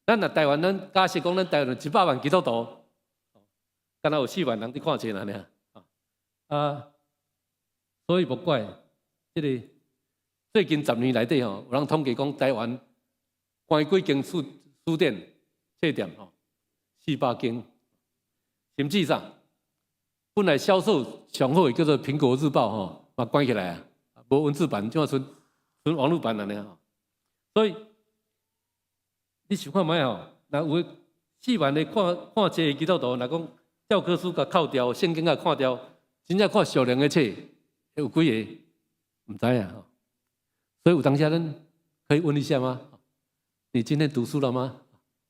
咱若台灣，咱假設講咱台灣100萬基督徒，敢若有4萬人佇看冊爾。啊，所以無怪，這个最近10年內底吼，有人統計講台灣關幾間書店、冊店吼，400間，甚至啥，本來銷售上好的叫做《蘋果日報》吼，嘛關起來啊，無文字版，這馬賰賰網路版爾吼。所以你想看覓吼？若有4萬个看看冊的基督徒，若講教科書共扣掉，聖經共看掉，真正看屬靈的冊，有幾个？毋知影吼。所以有當時咱可以問一下嗎？你今天讀書了嗎？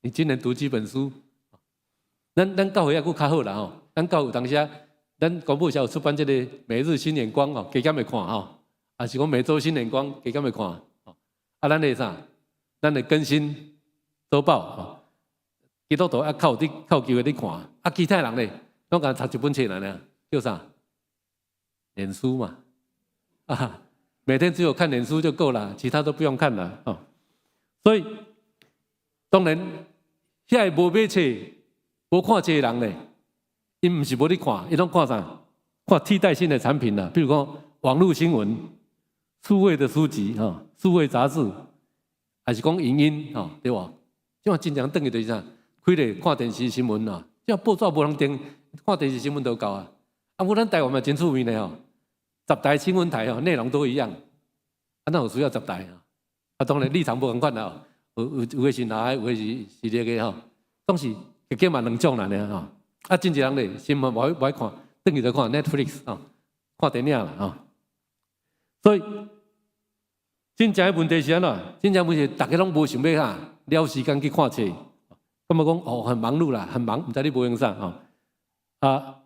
你今年讀幾本書？咱教會猶閣較好啦吼，咱教會有當時，咱公布社有出版這个《每日新眼光》吼，加減會看吼，抑是講每週新眼光加減會看。啊，咱的啥？咱的更新週報吼，基督徒猶較有佇較有機會佇看。啊，其他人咧，攏共讀一本冊爾，叫啥？臉書嘛，啊，每天只有看臉書就夠了，其他都不用看了哦。所以當然，遐个無買冊、無看冊的人咧，𪜶毋是無咧看，伊攏看啥？看替代性的產品啦，比如講網路新聞、數位的書籍、哈、數位雜誌，還是講影音，吼，對無？這馬真正轉去就是啥？開咧看電視新聞啦，這報紙無人訂，看電視新聞就夠啊。啊，毋過咱台灣嘛真趣味呢吼，10台新聞台吼，內容都一樣，啊，哪有需要10台啊？啊，當然立場無仝款啦，有的是藍的，有的是綠的吼，總是結果嘛兩種爾吼。啊，真濟人咧新聞無愛看，轉去就看 Netflix 吼，看電影啦吼。所以真正的問題是按怎？真正問題是逐家攏無想欲哈，了時間去看冊，感覺講哦很忙碌啦，很忙，毋知你無閒啥吼。啊，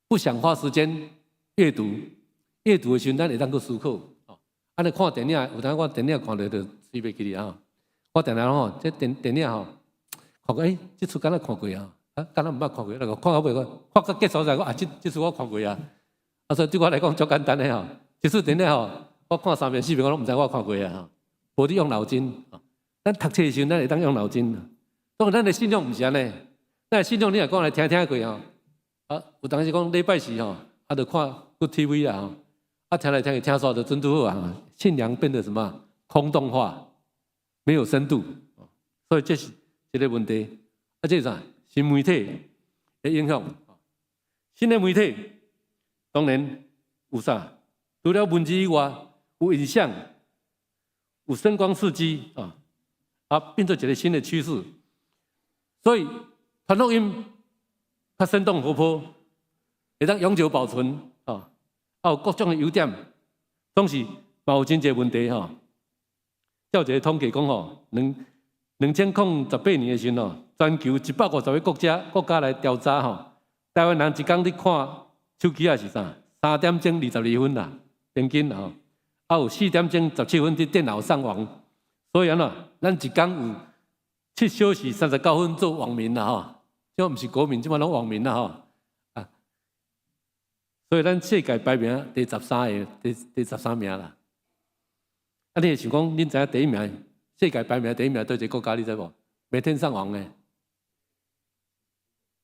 不想花時間閱讀，閱讀的時陣咱會當閣思考。啊，你看電影，有當我電影看著就睡袂去啊。我定定吼，這電影吼，看過欸，這齣敢若看過啊？啊，敢若毋捌看過，那個看到尾看到結束才講啊，這齣我看過啊。啊，所以對我來講足簡單的吼，這齣電影吼，我看三遍四遍我攏毋知我看過啊吼，無咧用腦筋。咱讀冊的時陣，咱會當用腦筋。當然，咱的信仰毋是按呢，咱的信仰你若講來聽聽過吼，啊，有當時講禮拜四吼，啊，就看 Good TV 啦吼，啊，聽來聽去聽煞就真拄好啊。信仰變得什麼空洞化，沒有深度，所以這是一個問題。啊，這是啥？新媒體的影響。新的媒體當然有啥？除了文字以外，有影像，有聲光刺激啊，啊，變做一個新的趨勢。所以傳福音較生動活潑，會當永久保存啊。啊有各種的優點，總是嘛有真濟問題吼。照一個統計講吼，2018年的時陣吼，全球150個國家來調查吼，台灣人一工咧看手機仔是啥？3點鐘22分啦，平均吼，啊有4點鐘17分佇電腦上網，所以按怎？咱一工有7小時39分做網民啦吼，這毋是國民，這擺攏網民啦吼，啊，所以咱世界排名第13個，第13名啦。啊，你會想講，恁知影第一名，世界排名第一名佗一个國家，你知無？每天上網的，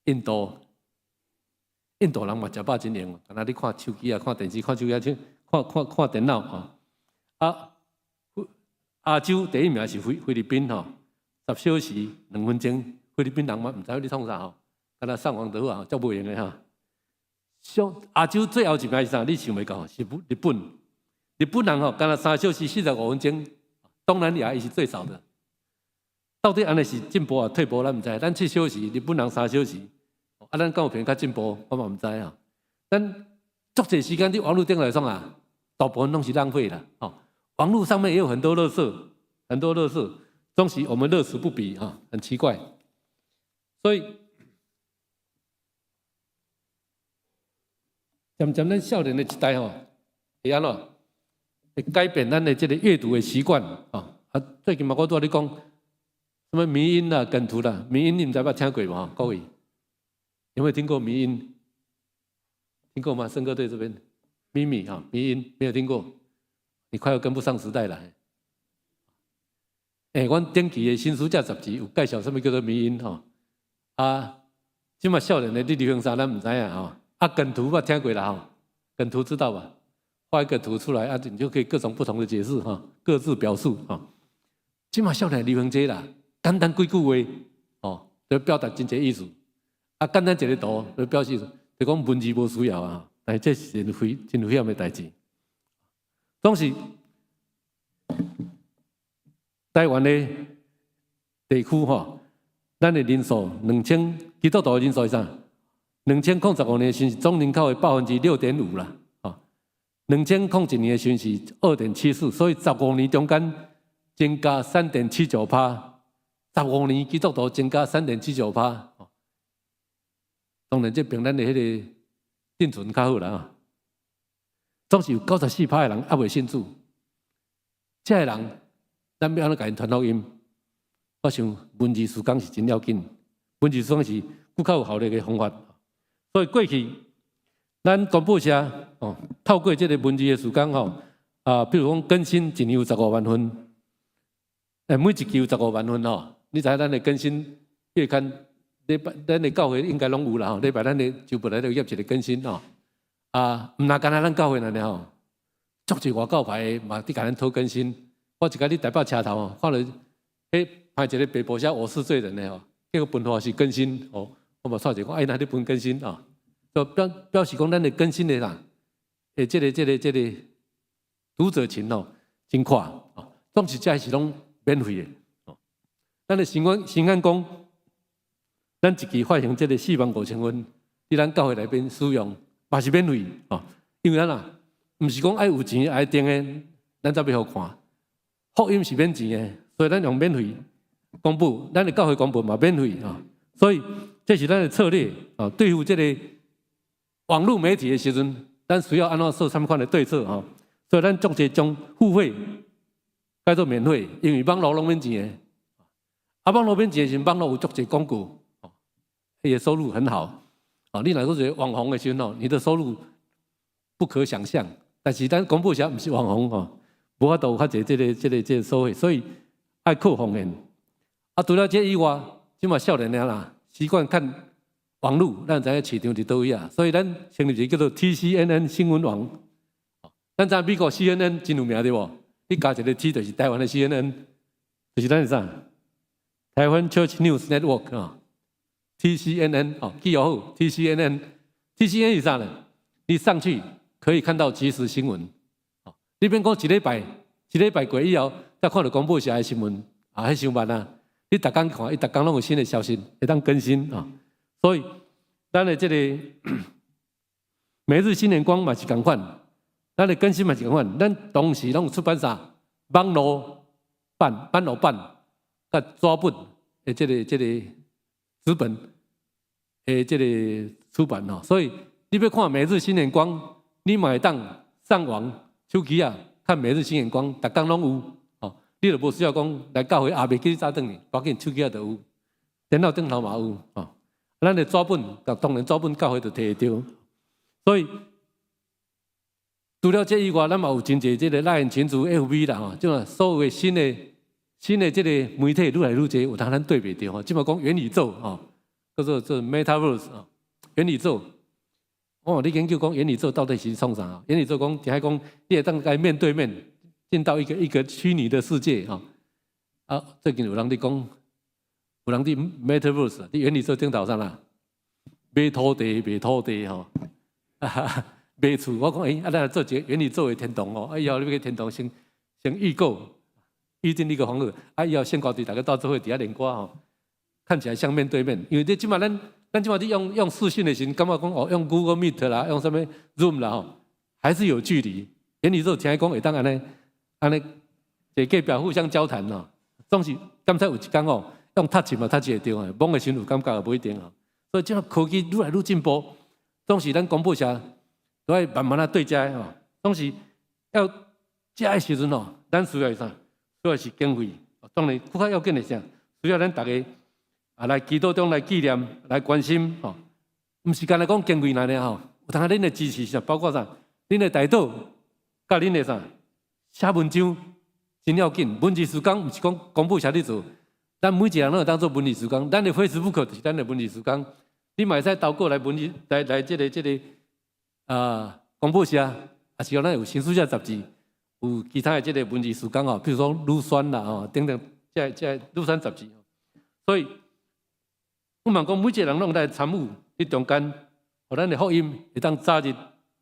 印度，印度人嘛食飽真閒，敢若你看手機啊，看電視，看手機啊，看看看電腦吼。啊，亞洲第一名是菲律賓吼，10小時2分鐘，菲律賓人嘛毋知影咧創啥吼，敢若上網就好啊，足無閒的哈。上亞洲最後一名是啥？你想袂到，是日本。日本人吼，敢若3小時45分鐘，東南亞伊是最少的。到底按呢是進步抑退步，咱毋知。咱7小時，日本人三小時，啊，咱敢有可能較進步，我嘛毋知啊。咱足濟時間佇網路頂來創啊，大部分攏是浪費啦。吼，網路上面也有很多垃圾，很多垃圾，總是我們樂此不疲哈，很奇怪。所以漸漸咱少年的一代吼，會按怎？會改變咱的這個閱讀的習慣啊。啊，最近嘛，我拄仔咧講。什麼迷因啦、梗圖啦，迷因你們知捌聽過無？各位有沒有聽過迷因？聽過嗎？聖歌隊這邊，咪咪哈，迷因沒有聽過，你快要跟不上時代了。欸，阮頂期的新書架雜誌有介紹什麼叫做迷因吼？啊，這馬少年的咧流行啥，咱毋知影吼。啊，梗圖捌聽過啦吼，梗圖知道吧？畫一個圖出來啊，你就可以各種不同的解釋哈，各自表述哈。這馬少年流行這啦。簡單幾句話，哦，就表達真濟意思。啊，簡單一個圖就表示，就講文字無需要啊。但是這是真危真危險的代誌。總是台灣的地區吼，咱的人數兩千，基督徒的人數是啥？2015年時是總人口的6.5%啦，吼。2001年的時是2.74，所以十五年中間增加3.79%。十五年基督徒增加3.79%，當然這爿咱的彼個定存較好啦。總是有94%的人猶未信主，這个人咱欲按怎共𪜶傳福音？我想文字事工是真要緊，文字事工是閣較有效力的方法。所以過去咱公報社哦，透過這個文字的事工吼，啊，比如講更新一年有十五萬份，欸，每一期有十五萬份吼。你知影咱的更新月刊，禮拜咱的教會應該攏有啦吼。禮拜咱的周報內底有貼一個更新吼。啊，毋若干焦咱教會按呢吼，足濟外教派的嘛，佇共咱討更新。我一擺佇台北車頭吼，看著彼派一個白布寫我是罪人的吼，結果分發是更新哦。我嘛煞一講，哎，哪咧分更新啊？就表示講咱的更新的啦，欸，這個讀者群吼真闊哦，總是這是攏免費的。咱的新安宮，咱一期發行這個4萬5千份，佇咱教會內邊使用，嘛是免費哦。因為咱啊，毋是講愛有錢愛訂的，咱才欲予看。福音是免錢的，所以咱用免費公布，咱的教會公布嘛免費啊。所以這是咱的策略啊。對付這個網路媒體的時陣，咱需要按怎做啥物款的對策吼？所以咱足濟將付費改做免費，因為網路攏免錢的。啊，網路免錢時，網路有足濟廣告，哦，伊的收入很好。哦，你若說一個網紅的時陣哦，你的收入不可想象。但是咱公報社毋是網紅吼，無法度有較濟這個收費，所以愛靠奉獻。啊，除了這以外，這馬少年的啦，習慣看網路，咱知影市場佇佗位啊，所以咱成立一個叫做 TCNN 新聞網。咱知美國 CNN 真有名對無？你加一個 T 就是台灣的 CNN，就是咱是啥？台灣 Church News Network 啊，TCNN 哦，記好 TCNN，TCNN 是啥呢？你上去可以看到即時新聞。哦，你免講一禮拜，一禮拜過以後，才看著公報社的新聞啊，彼傷慢啊！你逐工看，伊逐工攏有新的消息，會當更新啊。所以，咱的這個每日新眼光嘛是仝款，咱的更新嘛是仝款，咱同時攏有出版啥網路版、網路版、佮紙本的這個紙本的這個出版吼。所以你欲看《每日新眼光》，你嘛會當上網手機仔看《每日新眼光》，逐工攏有吼。你就無需要講來教會也袂記得早轉去，無要緊手機仔就有，電腦頂頭嘛有吼。咱的紙本，當然紙本教會就提會著。所以除了這以外，咱嘛有真濟這個 LINE 群組 FB 啦吼，這種所有的新的這個媒體愈來愈濟，有當咱對袂著吼。這馬講元宇宙吼，叫做做 Metaverse 吼，元宇宙。哦，你研究講元宇宙到底是創啥？元宇宙講，就係講你會當共面對面進到一個一個虛擬的世界吼。啊，最近有人佇講，有人佇 Metaverse 佇元宇宙頂頭啥啦？買土地賣土地吼，賣厝。我講，欸，啊，咱來做一個元宇宙的天堂哦。啊，以後你欲去天堂先先預購，預訂一個房子，啊，以後聖歌隊逐家鬥做伙佇遐練歌吼，看起來像面對面。因為你這馬咱咱這馬佇用用視訊的時陣，感覺講哦，用 Google Meet 啦，用啥物 Zoom 啦吼，還是有距離。元宇宙聽講會當按呢按呢，佇隔壁互相交談哦，總是敢才有一工哦，用 touch 嘛 touch 會著的，摸的時陣有感覺也無一定哦。所以這個科技愈來愈進步，總是咱廣播社都愛慢慢仔對這吼，總是要這的時陣哦，咱需要啥？需要是經費。當然，閣較要緊的啥？需要咱逐家啊來祈禱中來紀念、來關心吼。毋是干焦講經費爾爾吼，有當恁的支持是包括啥？恁的代禱，佮恁的啥？寫文章真要緊。文字事工毋是講公布社咧做，咱每一個人攏會當做文字事工。咱的 Facebook 就是咱的文字事工。你嘛會使投稿來文字來來這個這個啊公布社，抑是講咱有新書社雜誌，有其他的這個文字事工吼，比如說乳酸啦吼等等，這這乳酸雜誌。所以，我嘛講每一個人攏來參與佇中間，予咱的福音會當早日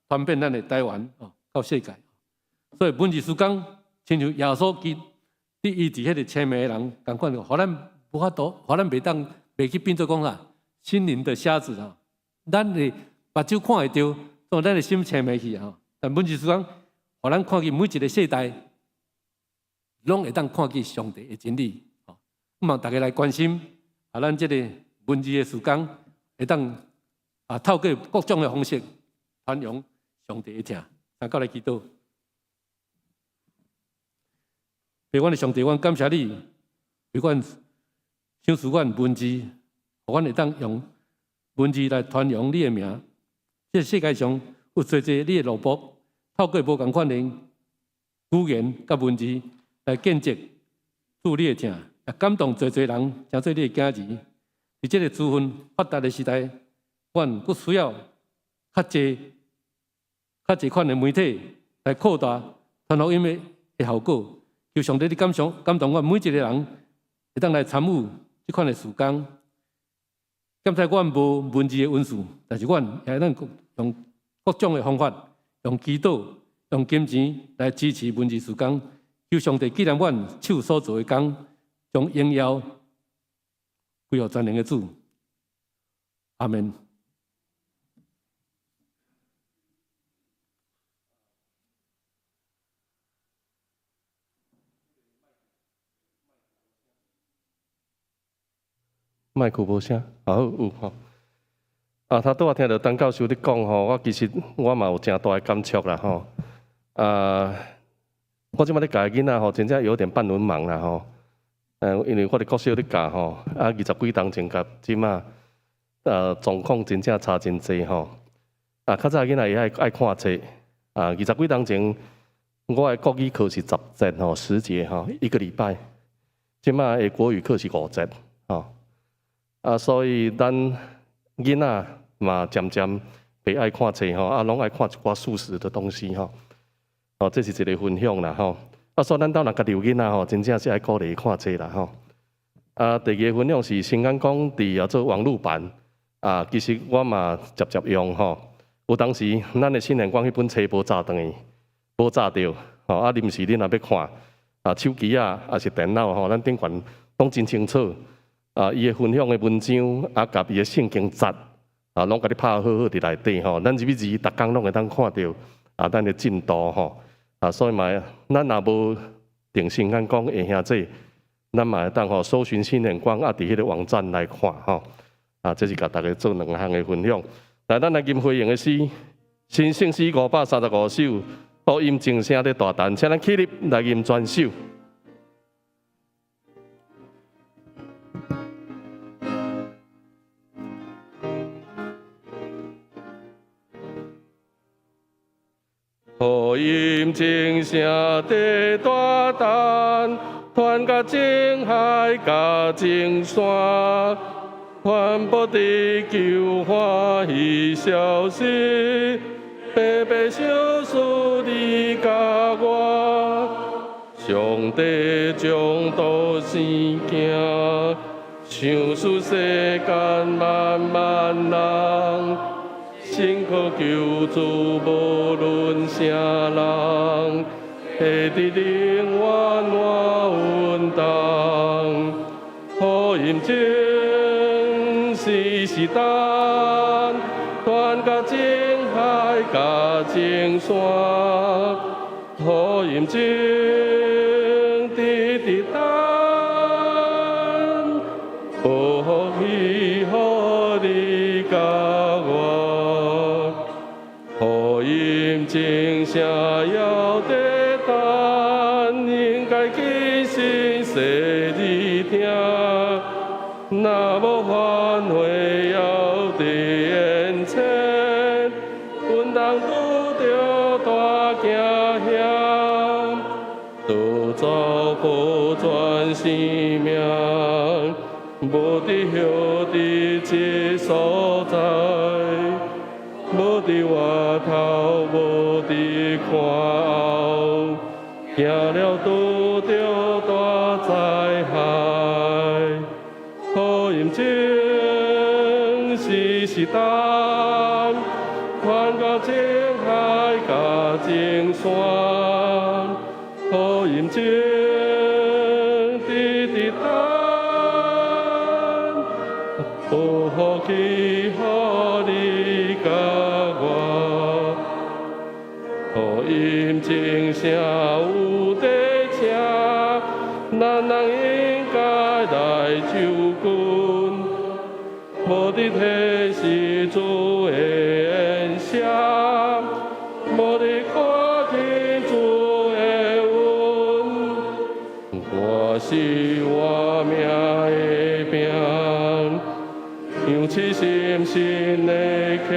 傳遍咱的台灣哦，到世界。所以文字事工，親像耶穌基督醫治彼個青盲的人仝款，予咱無法度，予咱袂當袂去變做講啥心靈的瞎子啊！咱的目睭看會著，但咱的心青盲去啊！但文字事工，予咱看見每一個世代，攏會當看見上帝的真理。哦，望大家來關心啊，咱這個文字的事工，會當啊透過各種的方式傳揚上帝的疼。大家來祈禱。父阮的上帝，阮感謝你，為阮賞賜阮文字，予阮會當用文字來傳揚你的名。這個世界上有濟濟你的奴僕，透過無仝款的語言佮文字來見證主你的疼，也感動濟濟人成做你的囝兒。佇這個資訊發達的時代，阮閣需要較濟較濟款的媒體來擴大傳福音的效果。求上帝，你感想感動阮每一個人，會當來參與這款的事工。敢知阮無文字的恩賜，但是阮也會當用各種的方法，用祈禱、用金錢來支持文字事工。求上帝紀念阮手所做的工，將榮耀歸予全能的主。阿門。麥克無聲，好有吼。啊，頭拄仔聽著陳教授咧講吼，我其實我嘛有誠大的感觸啦吼。啊，我這擺咧教的囡仔吼，真正有點半文盲啦吼。因為我佇國小咧教吼，啊，二十幾冬前佮這馬，狀況真正差真濟吼。啊，較早囡仔會愛愛看冊，啊，二十幾冬前，我的國語課是十節吼，十節吼，一個禮拜。這馬的國語課是五節吼。啊，所以咱囡仔嘛漸漸袂愛看冊吼，啊，攏愛看一寡速食的東西吼。哦，這是一個分享啦吼。啊，所以咱兜若家己有囡仔吼，真正是愛鼓勵伊看冊啦吼。啊，第二個分享是先講講佇啊做網路版啊，其實我嘛捷捷用吼。有當時咱的新眼光彼本冊無載轉去，無載著吼。啊，臨時你若欲看啊，手機啊，抑是電腦吼，咱頂懸攏真清楚。啊，伊的分享的文章啊，佮伊的聖經節啊，攏共你拍好好佇內底吼。咱入去字，逐工攏會當看著啊，咱的進度吼。啊，所以嘛，咱若無定心眼講會兄這，咱嘛會當吼搜尋新眼光啊，佇彼个網站來看吼。啊，這是共大家做兩項的分享。來，咱來吟回應的詩，新聖詩535首，福音鐘聲咧大陳，請咱起立來吟全首。福音鐘聲在大陳，傳甲眾海佮眾山，傳播得救歡喜消息，白白賞賜你佮我，上帝將道生囝，賞賜世間萬萬人。信靠救主，無論啥人，會得永遠活穩當。福音鐘時時陳，傳甲眾海佮眾山。福音鐘直直陳，報福喜予你佮我。福音鐘聲猶在陳，應該謹慎細耳聽。若無反悔，猶佇眼前，阮通拄著大驚險，得著保全生命，無佇歇佇這所在。無佇外頭，無佇看後，行了拄著大災害。福音鐘時時陳，傳甲眾海佮眾山。福音鐘直直陳，報福喜予你佮我。福音鐘聲有在聽，咱人應該來就近，無佇提示主的恩聲，無佇看見主的恩。我是活命的餅，讓痴心心的欠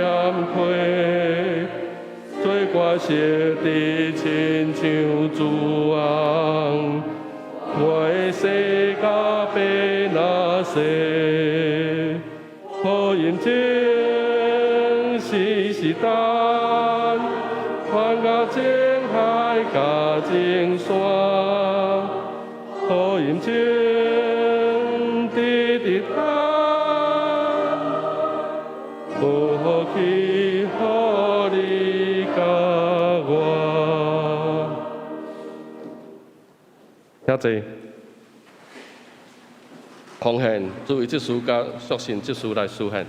虧，做割舍的親像主翁，我的世甲爬若細，福音鐘時時陳，傳甲眾海佮眾山，福音鐘直直陳，報福喜予你佮我。請坐。奉獻，諸位執事佮屬神執事來司獻。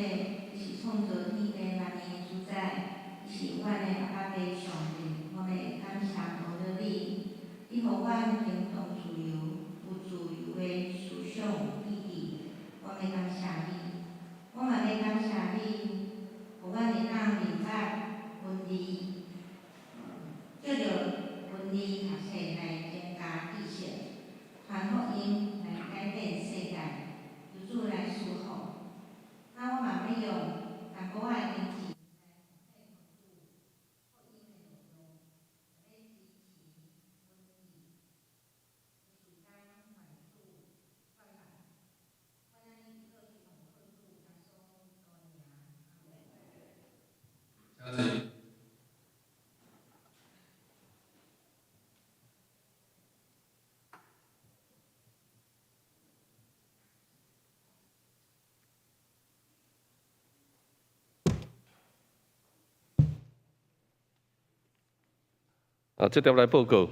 你是創造天地萬物的主宰，你是阮的阿爸父上帝，我欲感謝阿樂你，你予阮行動自由，有自由的思想意志，我欲感謝你，我嘛欲感謝你，予阮會當明白文字，藉著文字讀冊來增加知識，傳福音來改變世界，求主來賜福。啊，我嘛欲用淡薄仔的經濟來福音的內容，欲支持文字，時間願主悅納。阮按呢祈禱是奉靠主耶穌基督的名，阿們。啊，這條來報告，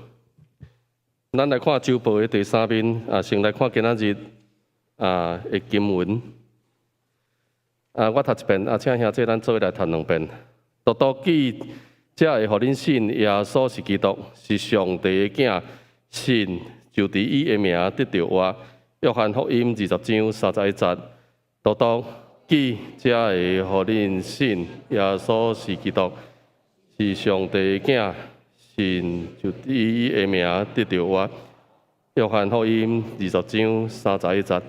咱來看週報的第三面，啊，先來看今仔日啊的經文。啊，我讀一遍，啊，請兄弟咱做伙來讀兩遍。獨獨記，才會予恁信耶穌是基督，是上帝的囝，信就佇伊的名得著活。約翰福音20章31節。獨獨記，才會予恁信耶穌是基督，是上帝的囝，信就佇伊的名得著活。約翰福音20章31節。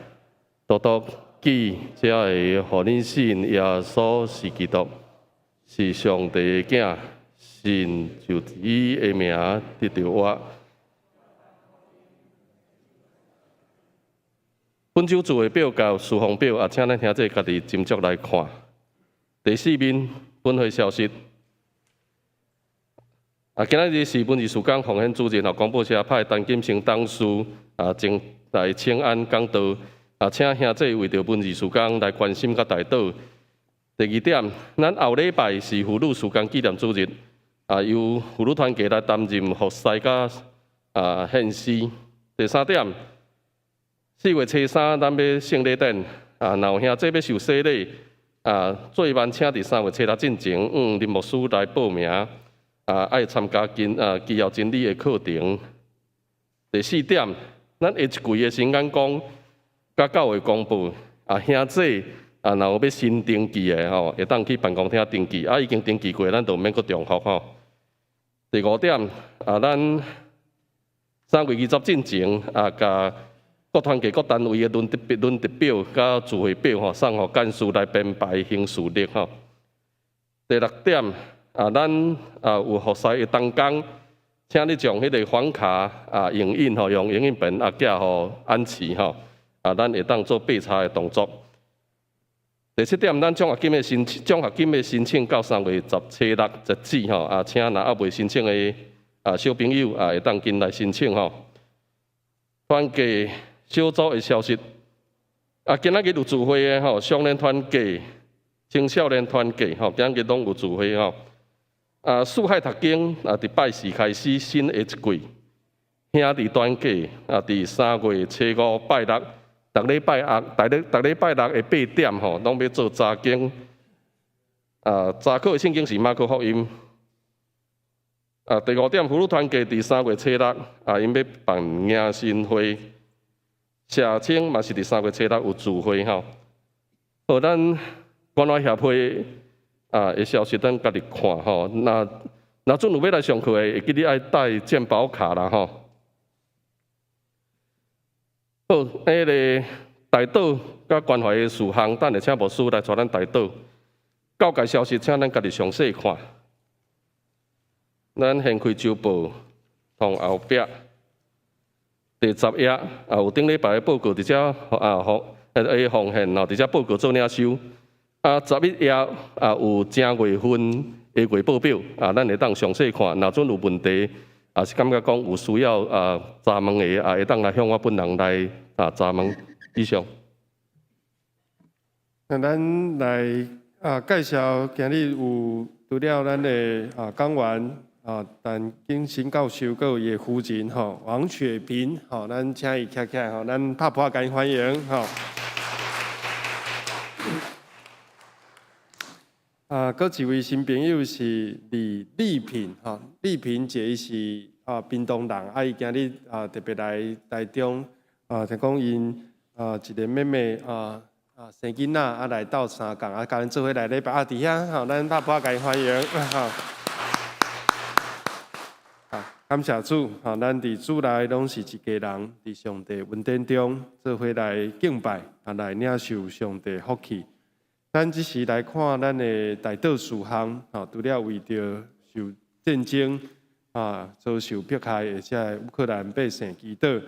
獨獨記，才會予恁信耶穌是基督，是上帝的囝，信就佇伊的名得著活。本週聚會表佮事奉表，也請咱兄弟家己斟酌來看。第四面，本會消息。啊，今仔日是文字事工奉獻主任吼，廣播社派陳金生董事啊，前來請安講道。啊，請兄弟為著文字事工來關心佮代禱。第二點，咱後禮拜是婦女事工紀念主日，啊，由婦女團契來擔任服侍佮啊獻詩。第三點，4月初3，咱欲聖禮典，啊，若有兄弟欲受洗禮，啊，最慢請佇3月初6進前，向林牧師來報名，啊，愛參加真啊基要真理的課程。第四點，咱下一季的新眼光佮教會公布，啊，兄弟啊，若有欲新登記的吼，會當去辦公廳登記，啊，已經登記過，咱就毋免閣重複吼。第五點，啊，咱3月20進前，啊，共各團契各單位的輪值表佮聚會表吼，送予幹事來編排行事曆吼。第六點，啊，咱啊有服侍的同工，請你將彼个房卡啊影印吼，用影印本啊寄予安琪吼，啊，咱會當做備查的動作。第七點，咱獎學金的申請，獎學金的申請到3月初6截止吼，啊，請若猶未申請的啊小朋友啊，會當緊來申請吼。團契小組的消息，啊，今仔日有聚會的吼，少年團契、青少年團契吼，今仔日攏有聚會吼。啊，四海讀經啊，佇拜四開始新的一季，兄弟團契啊，佇3月初5拜六，逐禮拜六、逐禮逐禮拜六的八點吼，攏欲做查經。啊，查考的聖經是馬可福音。啊，第五點，婦女團契佇3月初6，啊，𪜶欲辦迎新會。社青嘛是佇3月初6有聚會吼。好，咱關懷協會啊的消息，咱家己看吼。若若準有欲來上課的，會記得愛帶健保卡啦吼。好，彼个代禱佮關懷的事項，等下請牧師來帶咱代禱。教界消息，請咱家己詳細看。咱掀開週報，同後壁第10頁啊，有頂禮拜的報告佇遮啊，奉會奉獻吼，佇遮報告做領收。啊，11頁啊，有正月份的月報表啊，咱會當詳細看。若準有問題，也是感覺講有需要啊查問的，啊會當來向我本人來啊查問。以上。那咱來啊介紹今日有除了咱的啊講員啊陳景新教授，閣有伊的夫人吼王雪萍吼，咱請伊徛起來吼，咱拍噗仔共伊歡迎吼。啊，閣一位新朋友是李麗萍，吼，麗萍姐伊是屏東人，啊，伊今日特別來台中，聽講𪜶一个妹妹生囡仔來鬥相共，共咱做伙來禮拜，佇遐吼，咱拍噗仔共伊歡迎，吼。感謝主，吼，咱佇主內攏是一家人，佇上帝恩典中做伙來敬拜，來領受上帝福氣。咱這時來看咱的代禱事項，吼，除了為著受戰爭遭受迫害的這个烏克蘭百姓祈禱，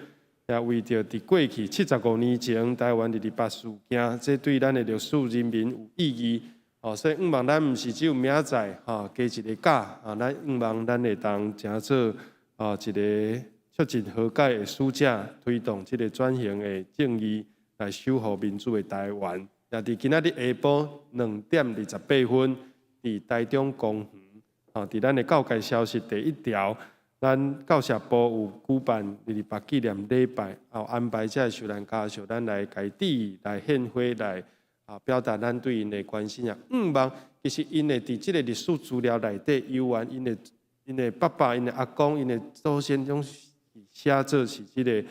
也為著佇過去75年前台灣二二八事件，這對咱的歷史人民有意義。哦，所以向望咱毋是只有明仔載加一个假，咱向望咱會當成做一个促進和解的使者，推動這个轉型的正義，來守護民主的台灣。也佇今仔日下晡2點28分，佇台中公園，佇咱的告解消息第一條，咱教社部有舉辦二二八紀念禮拜，有安排這个受難家屬，咱來共致意來獻花來表達咱對𪜶的關心啊。向望其實𪜶會佇這个歷史資料內底，猶原𪜶的爸爸、𪜶的阿公、𪜶的祖先，攏是寫做是這个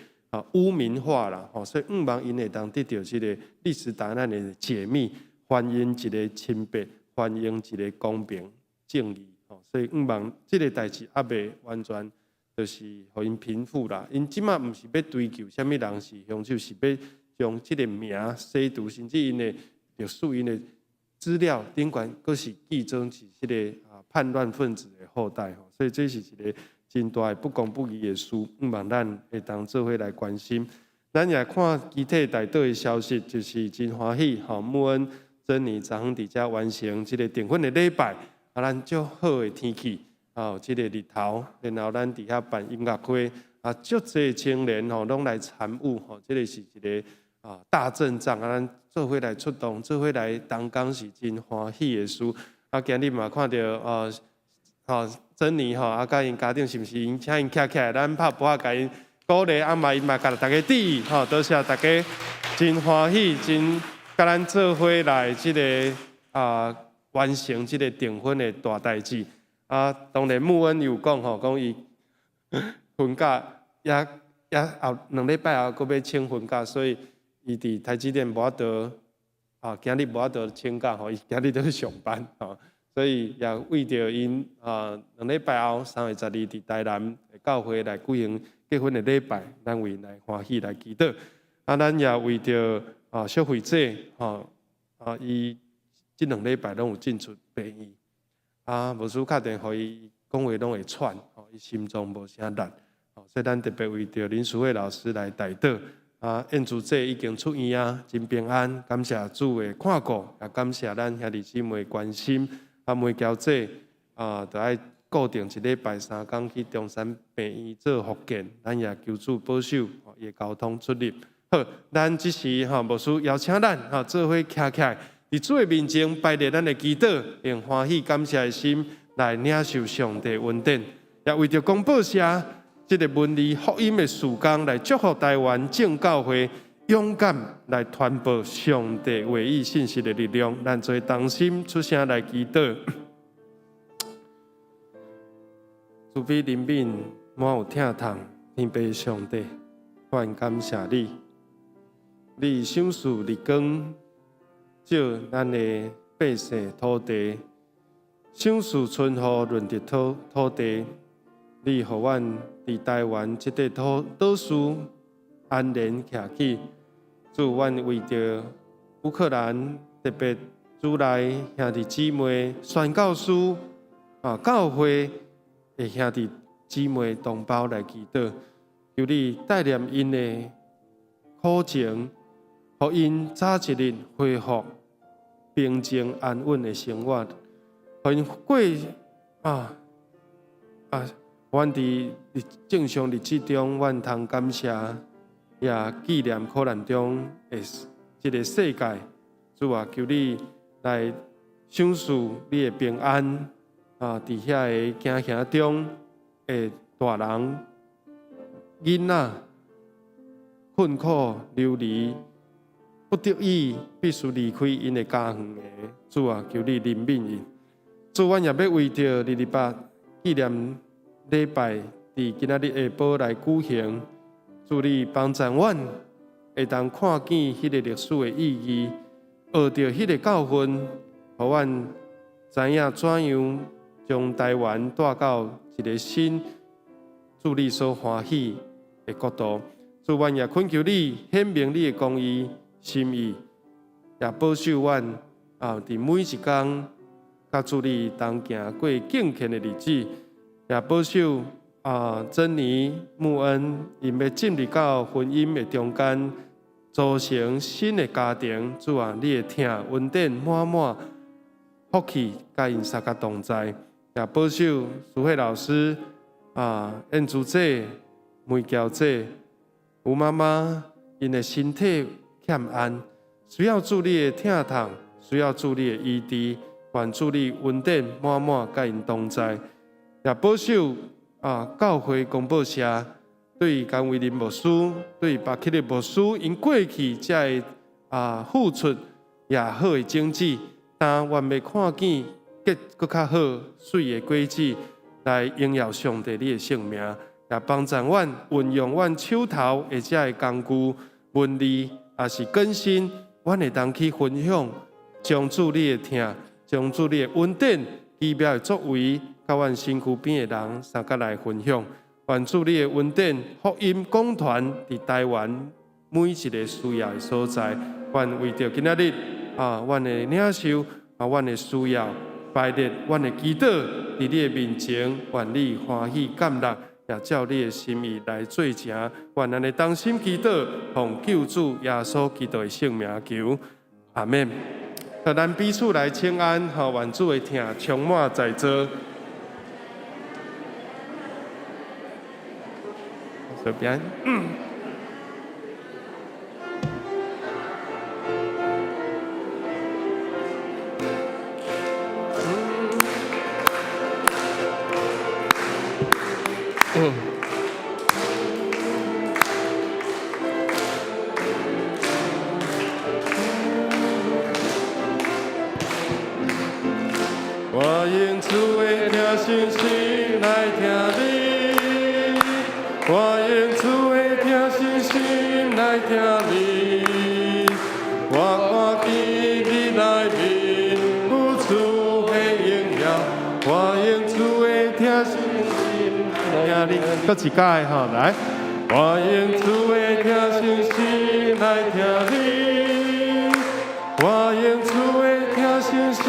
污名化啦，吼，所以向望𪜶會當得著這个歷史檔案的解密，還𪜶一个清白，還𪜶一个公平正義，吼，所以向望這个代誌猶未完全，就是予𪜶平復啦。𪜶這馬毋是欲追究啥物人是兇手，是欲將這个名洗除，甚至𪜶的歷史、𪜶的資料頂懸，閣是記載是這个叛亂分子的後代，吼，所以這是一个真大的不公不義的事，向望咱會當做伙來關心。咱也看其他代禱的消息，就是真歡喜，吼，穆恩珍妮昨昏佇遮完成這个訂婚的禮拜，咱足好的天氣，這个日頭，然後咱佇遐辦音樂會，足濟青年吼攏來參與，吼，這个是一个大陣仗，咱做伙來出動，做伙來同工是真歡喜的事。今日嘛看著珍妮吼，佮𪜶家長是毋是𪜶請𪜶徛起來，咱拍噗仔共𪜶鼓勵，嘛𪜶嘛共大家致意，吼，多謝大家，真歡喜，真佮咱做伙來這个完成這个訂婚的大代誌。當然穆恩有講吼，講伊婚假也也後2禮拜後閣欲請婚假，所以伊佇台積電無法度今日無法度請假吼，伊今日佇咧上班吼。所以也為著𪜶2禮拜後3月12佇台南的教會來舉行結婚的禮拜，咱為𪜶來歡喜來祈禱。咱也為著小慧姐吼伊這2禮拜攏有進出病院，牧師敲電話予伊，講話攏會喘，吼，伊心臟無啥力，所以咱特別為著林淑慧老師來代禱。燕珠姐已經出院啊，真平安，感謝主的看顧，也感謝咱兄弟姊妹關心。梅嬌姐著愛固定一禮拜三工去中山病院做復健，咱也求主保守伊的交通出入。好，咱這時吼牧師邀請咱吼做伙徛起來，佇主的面前擺列咱的祈禱，用歡喜感謝的心來領受上帝恩典，也為著公報社這个文字福音的事工來祝福台灣眾教會勇敢來傳播上帝話語信息的力量，咱做同心出聲來祈禱。慈悲憐憫、滿有疼痛，天父上帝，阮感謝你，你賞賜日光，照咱的百姓土地，賞賜春雨潤澤土地，你予阮佇台灣這塊土島嶼安然徛起。主，阮為著烏克蘭，特別主內兄弟姊妹、宣教師教會的兄弟姊妹同胞來祈禱，求你帶領𪜶的苦情，予𪜶早一日恢復平靜安穩的生活，予𪜶過阮佇正常日子中，阮通感謝，也紀念苦難中的這个世界。主啊，求你來賞賜你的平安佇遐个驚嚇中的大人、囡仔困苦流離，不不得已必須離開𪜶的家園的，主啊，求你憐憫𪜶。主，阮也欲為著228紀念禮拜，佇今仔日下晡來舉行，主你幫助阮會當看見彼个歷史的意義，學著彼个教訓，予阮知影怎樣將台灣帶到一个新主你所歡喜的國度。主，阮也懇求你顯明你的公義心意，也保守阮啊，佇每一工佮主你同行過敬虔的日子，也保守啊，珍妮、穆恩𪜶欲進入到婚姻的中間，組成新的家庭。主啊，你的疼恩典滿滿福氣，佮𪜶相佮同在，也保守淑慧老師啊，燕珠姐、梅嬌姐、吳媽媽，𪜶的身體欠安，需要主你的疼痛，需要主你的醫治，願主你恩典滿滿佮𪜶同在，也保守啊，教會公報社對甘為林牧師、對巴克利牧師，𪜶過去遮的啊付出也好的種子，但願欲看見結閣較好媠的果子，來榮耀上帝你的聖名，也幫助阮運用阮手頭的遮的工具、文字，也是更新，阮會當去分享，將主你的疼，將主你的恩典、奇妙的作為，佮阮身軀邊的人相佮來分享。願主你的恩典、福音廣傳佇台灣每一个需要的所在。願為著今仔日啊，阮的領袖啊，阮的需要，擺列阮的祈禱佇你的面前，願你歡喜感樂，也照你的心意來做成。願咱的同心祈禱，奉救主耶穌基督的聖名求，阿們。咱彼此來請安，予願主的疼充滿在座。這邊。我用主的疼心心來疼你，我用主的疼心心來疼你，我看見你內面有主的榮耀，我用主的疼心心來疼你，閣一擺吼來，我用主的疼心心來疼你，我用主的疼心心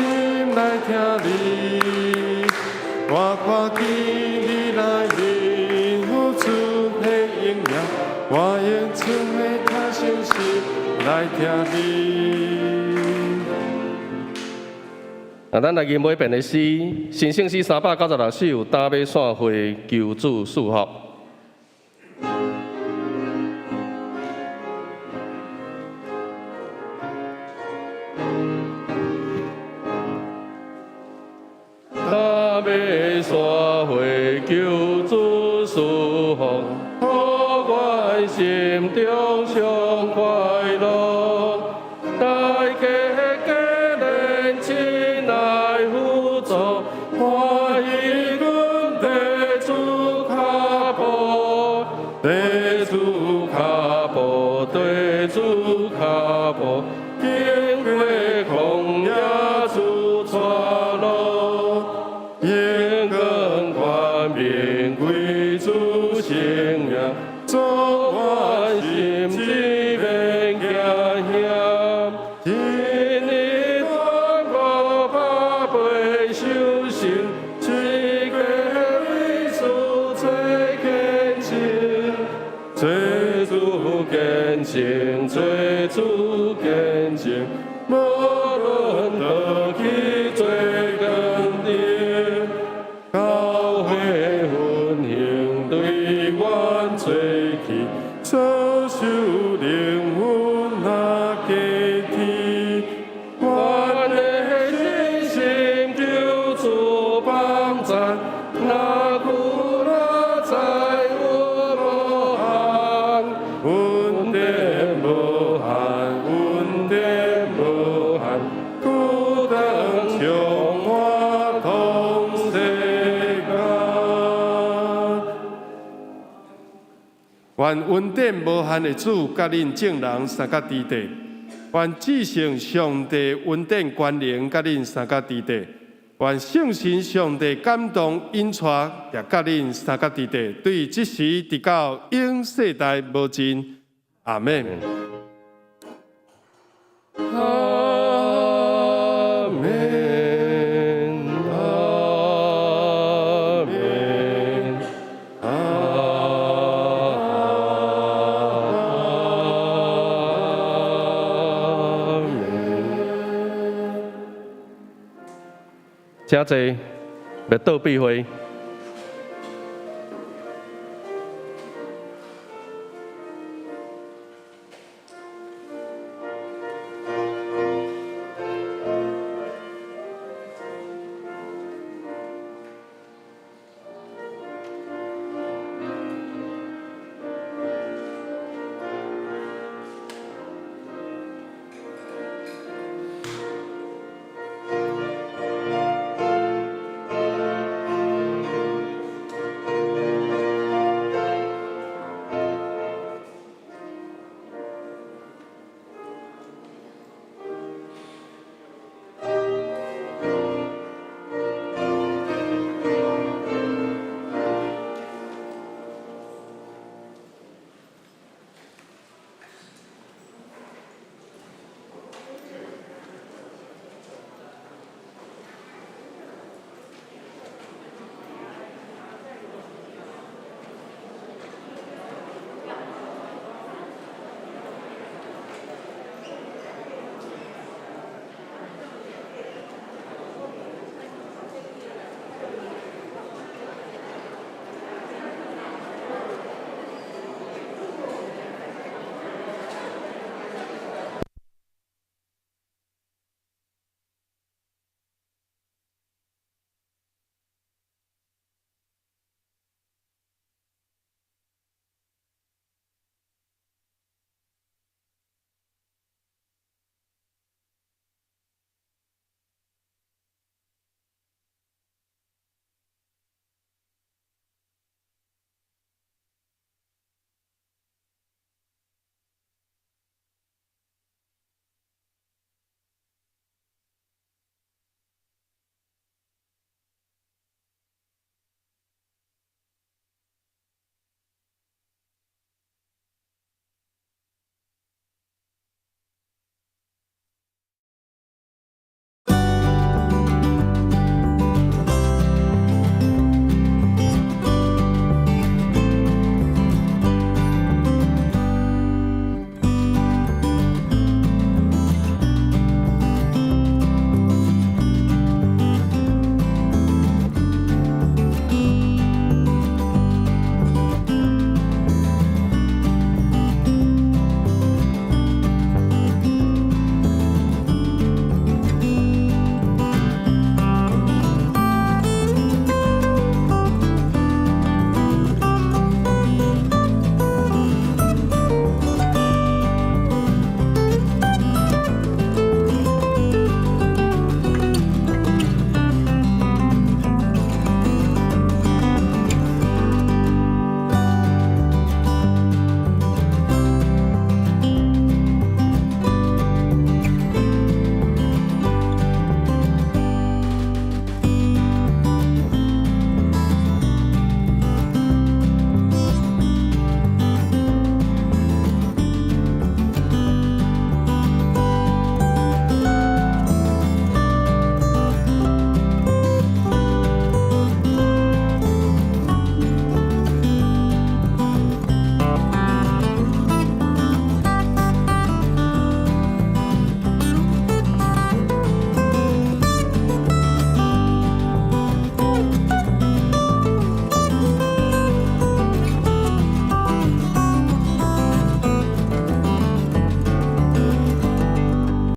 來疼你，我看見你內面有主的榮耀，我用主的疼心心來疼你。啊，咱來吟尾遍的詩，新聖詩396首，擔馬散會求主賜福。擔馬散會求主賜福，予阮心中上快樂。大家皆連親愛輔助，歡喜阮綴主跤步，綴主跤步，綴主跤步，經過曠野主帶路，榮光冠冕歸主聖名，做阮心願恩典無限的主佮恁眾人相佮佇佇，願至聖上帝恩典權能佮恁相佮佇佇，願聖神上帝感動引帶也佮恁相佮佇佇，對這時直到永世代無盡。阿門。阿門。阿門。阿門。請坐，欲倒閉會。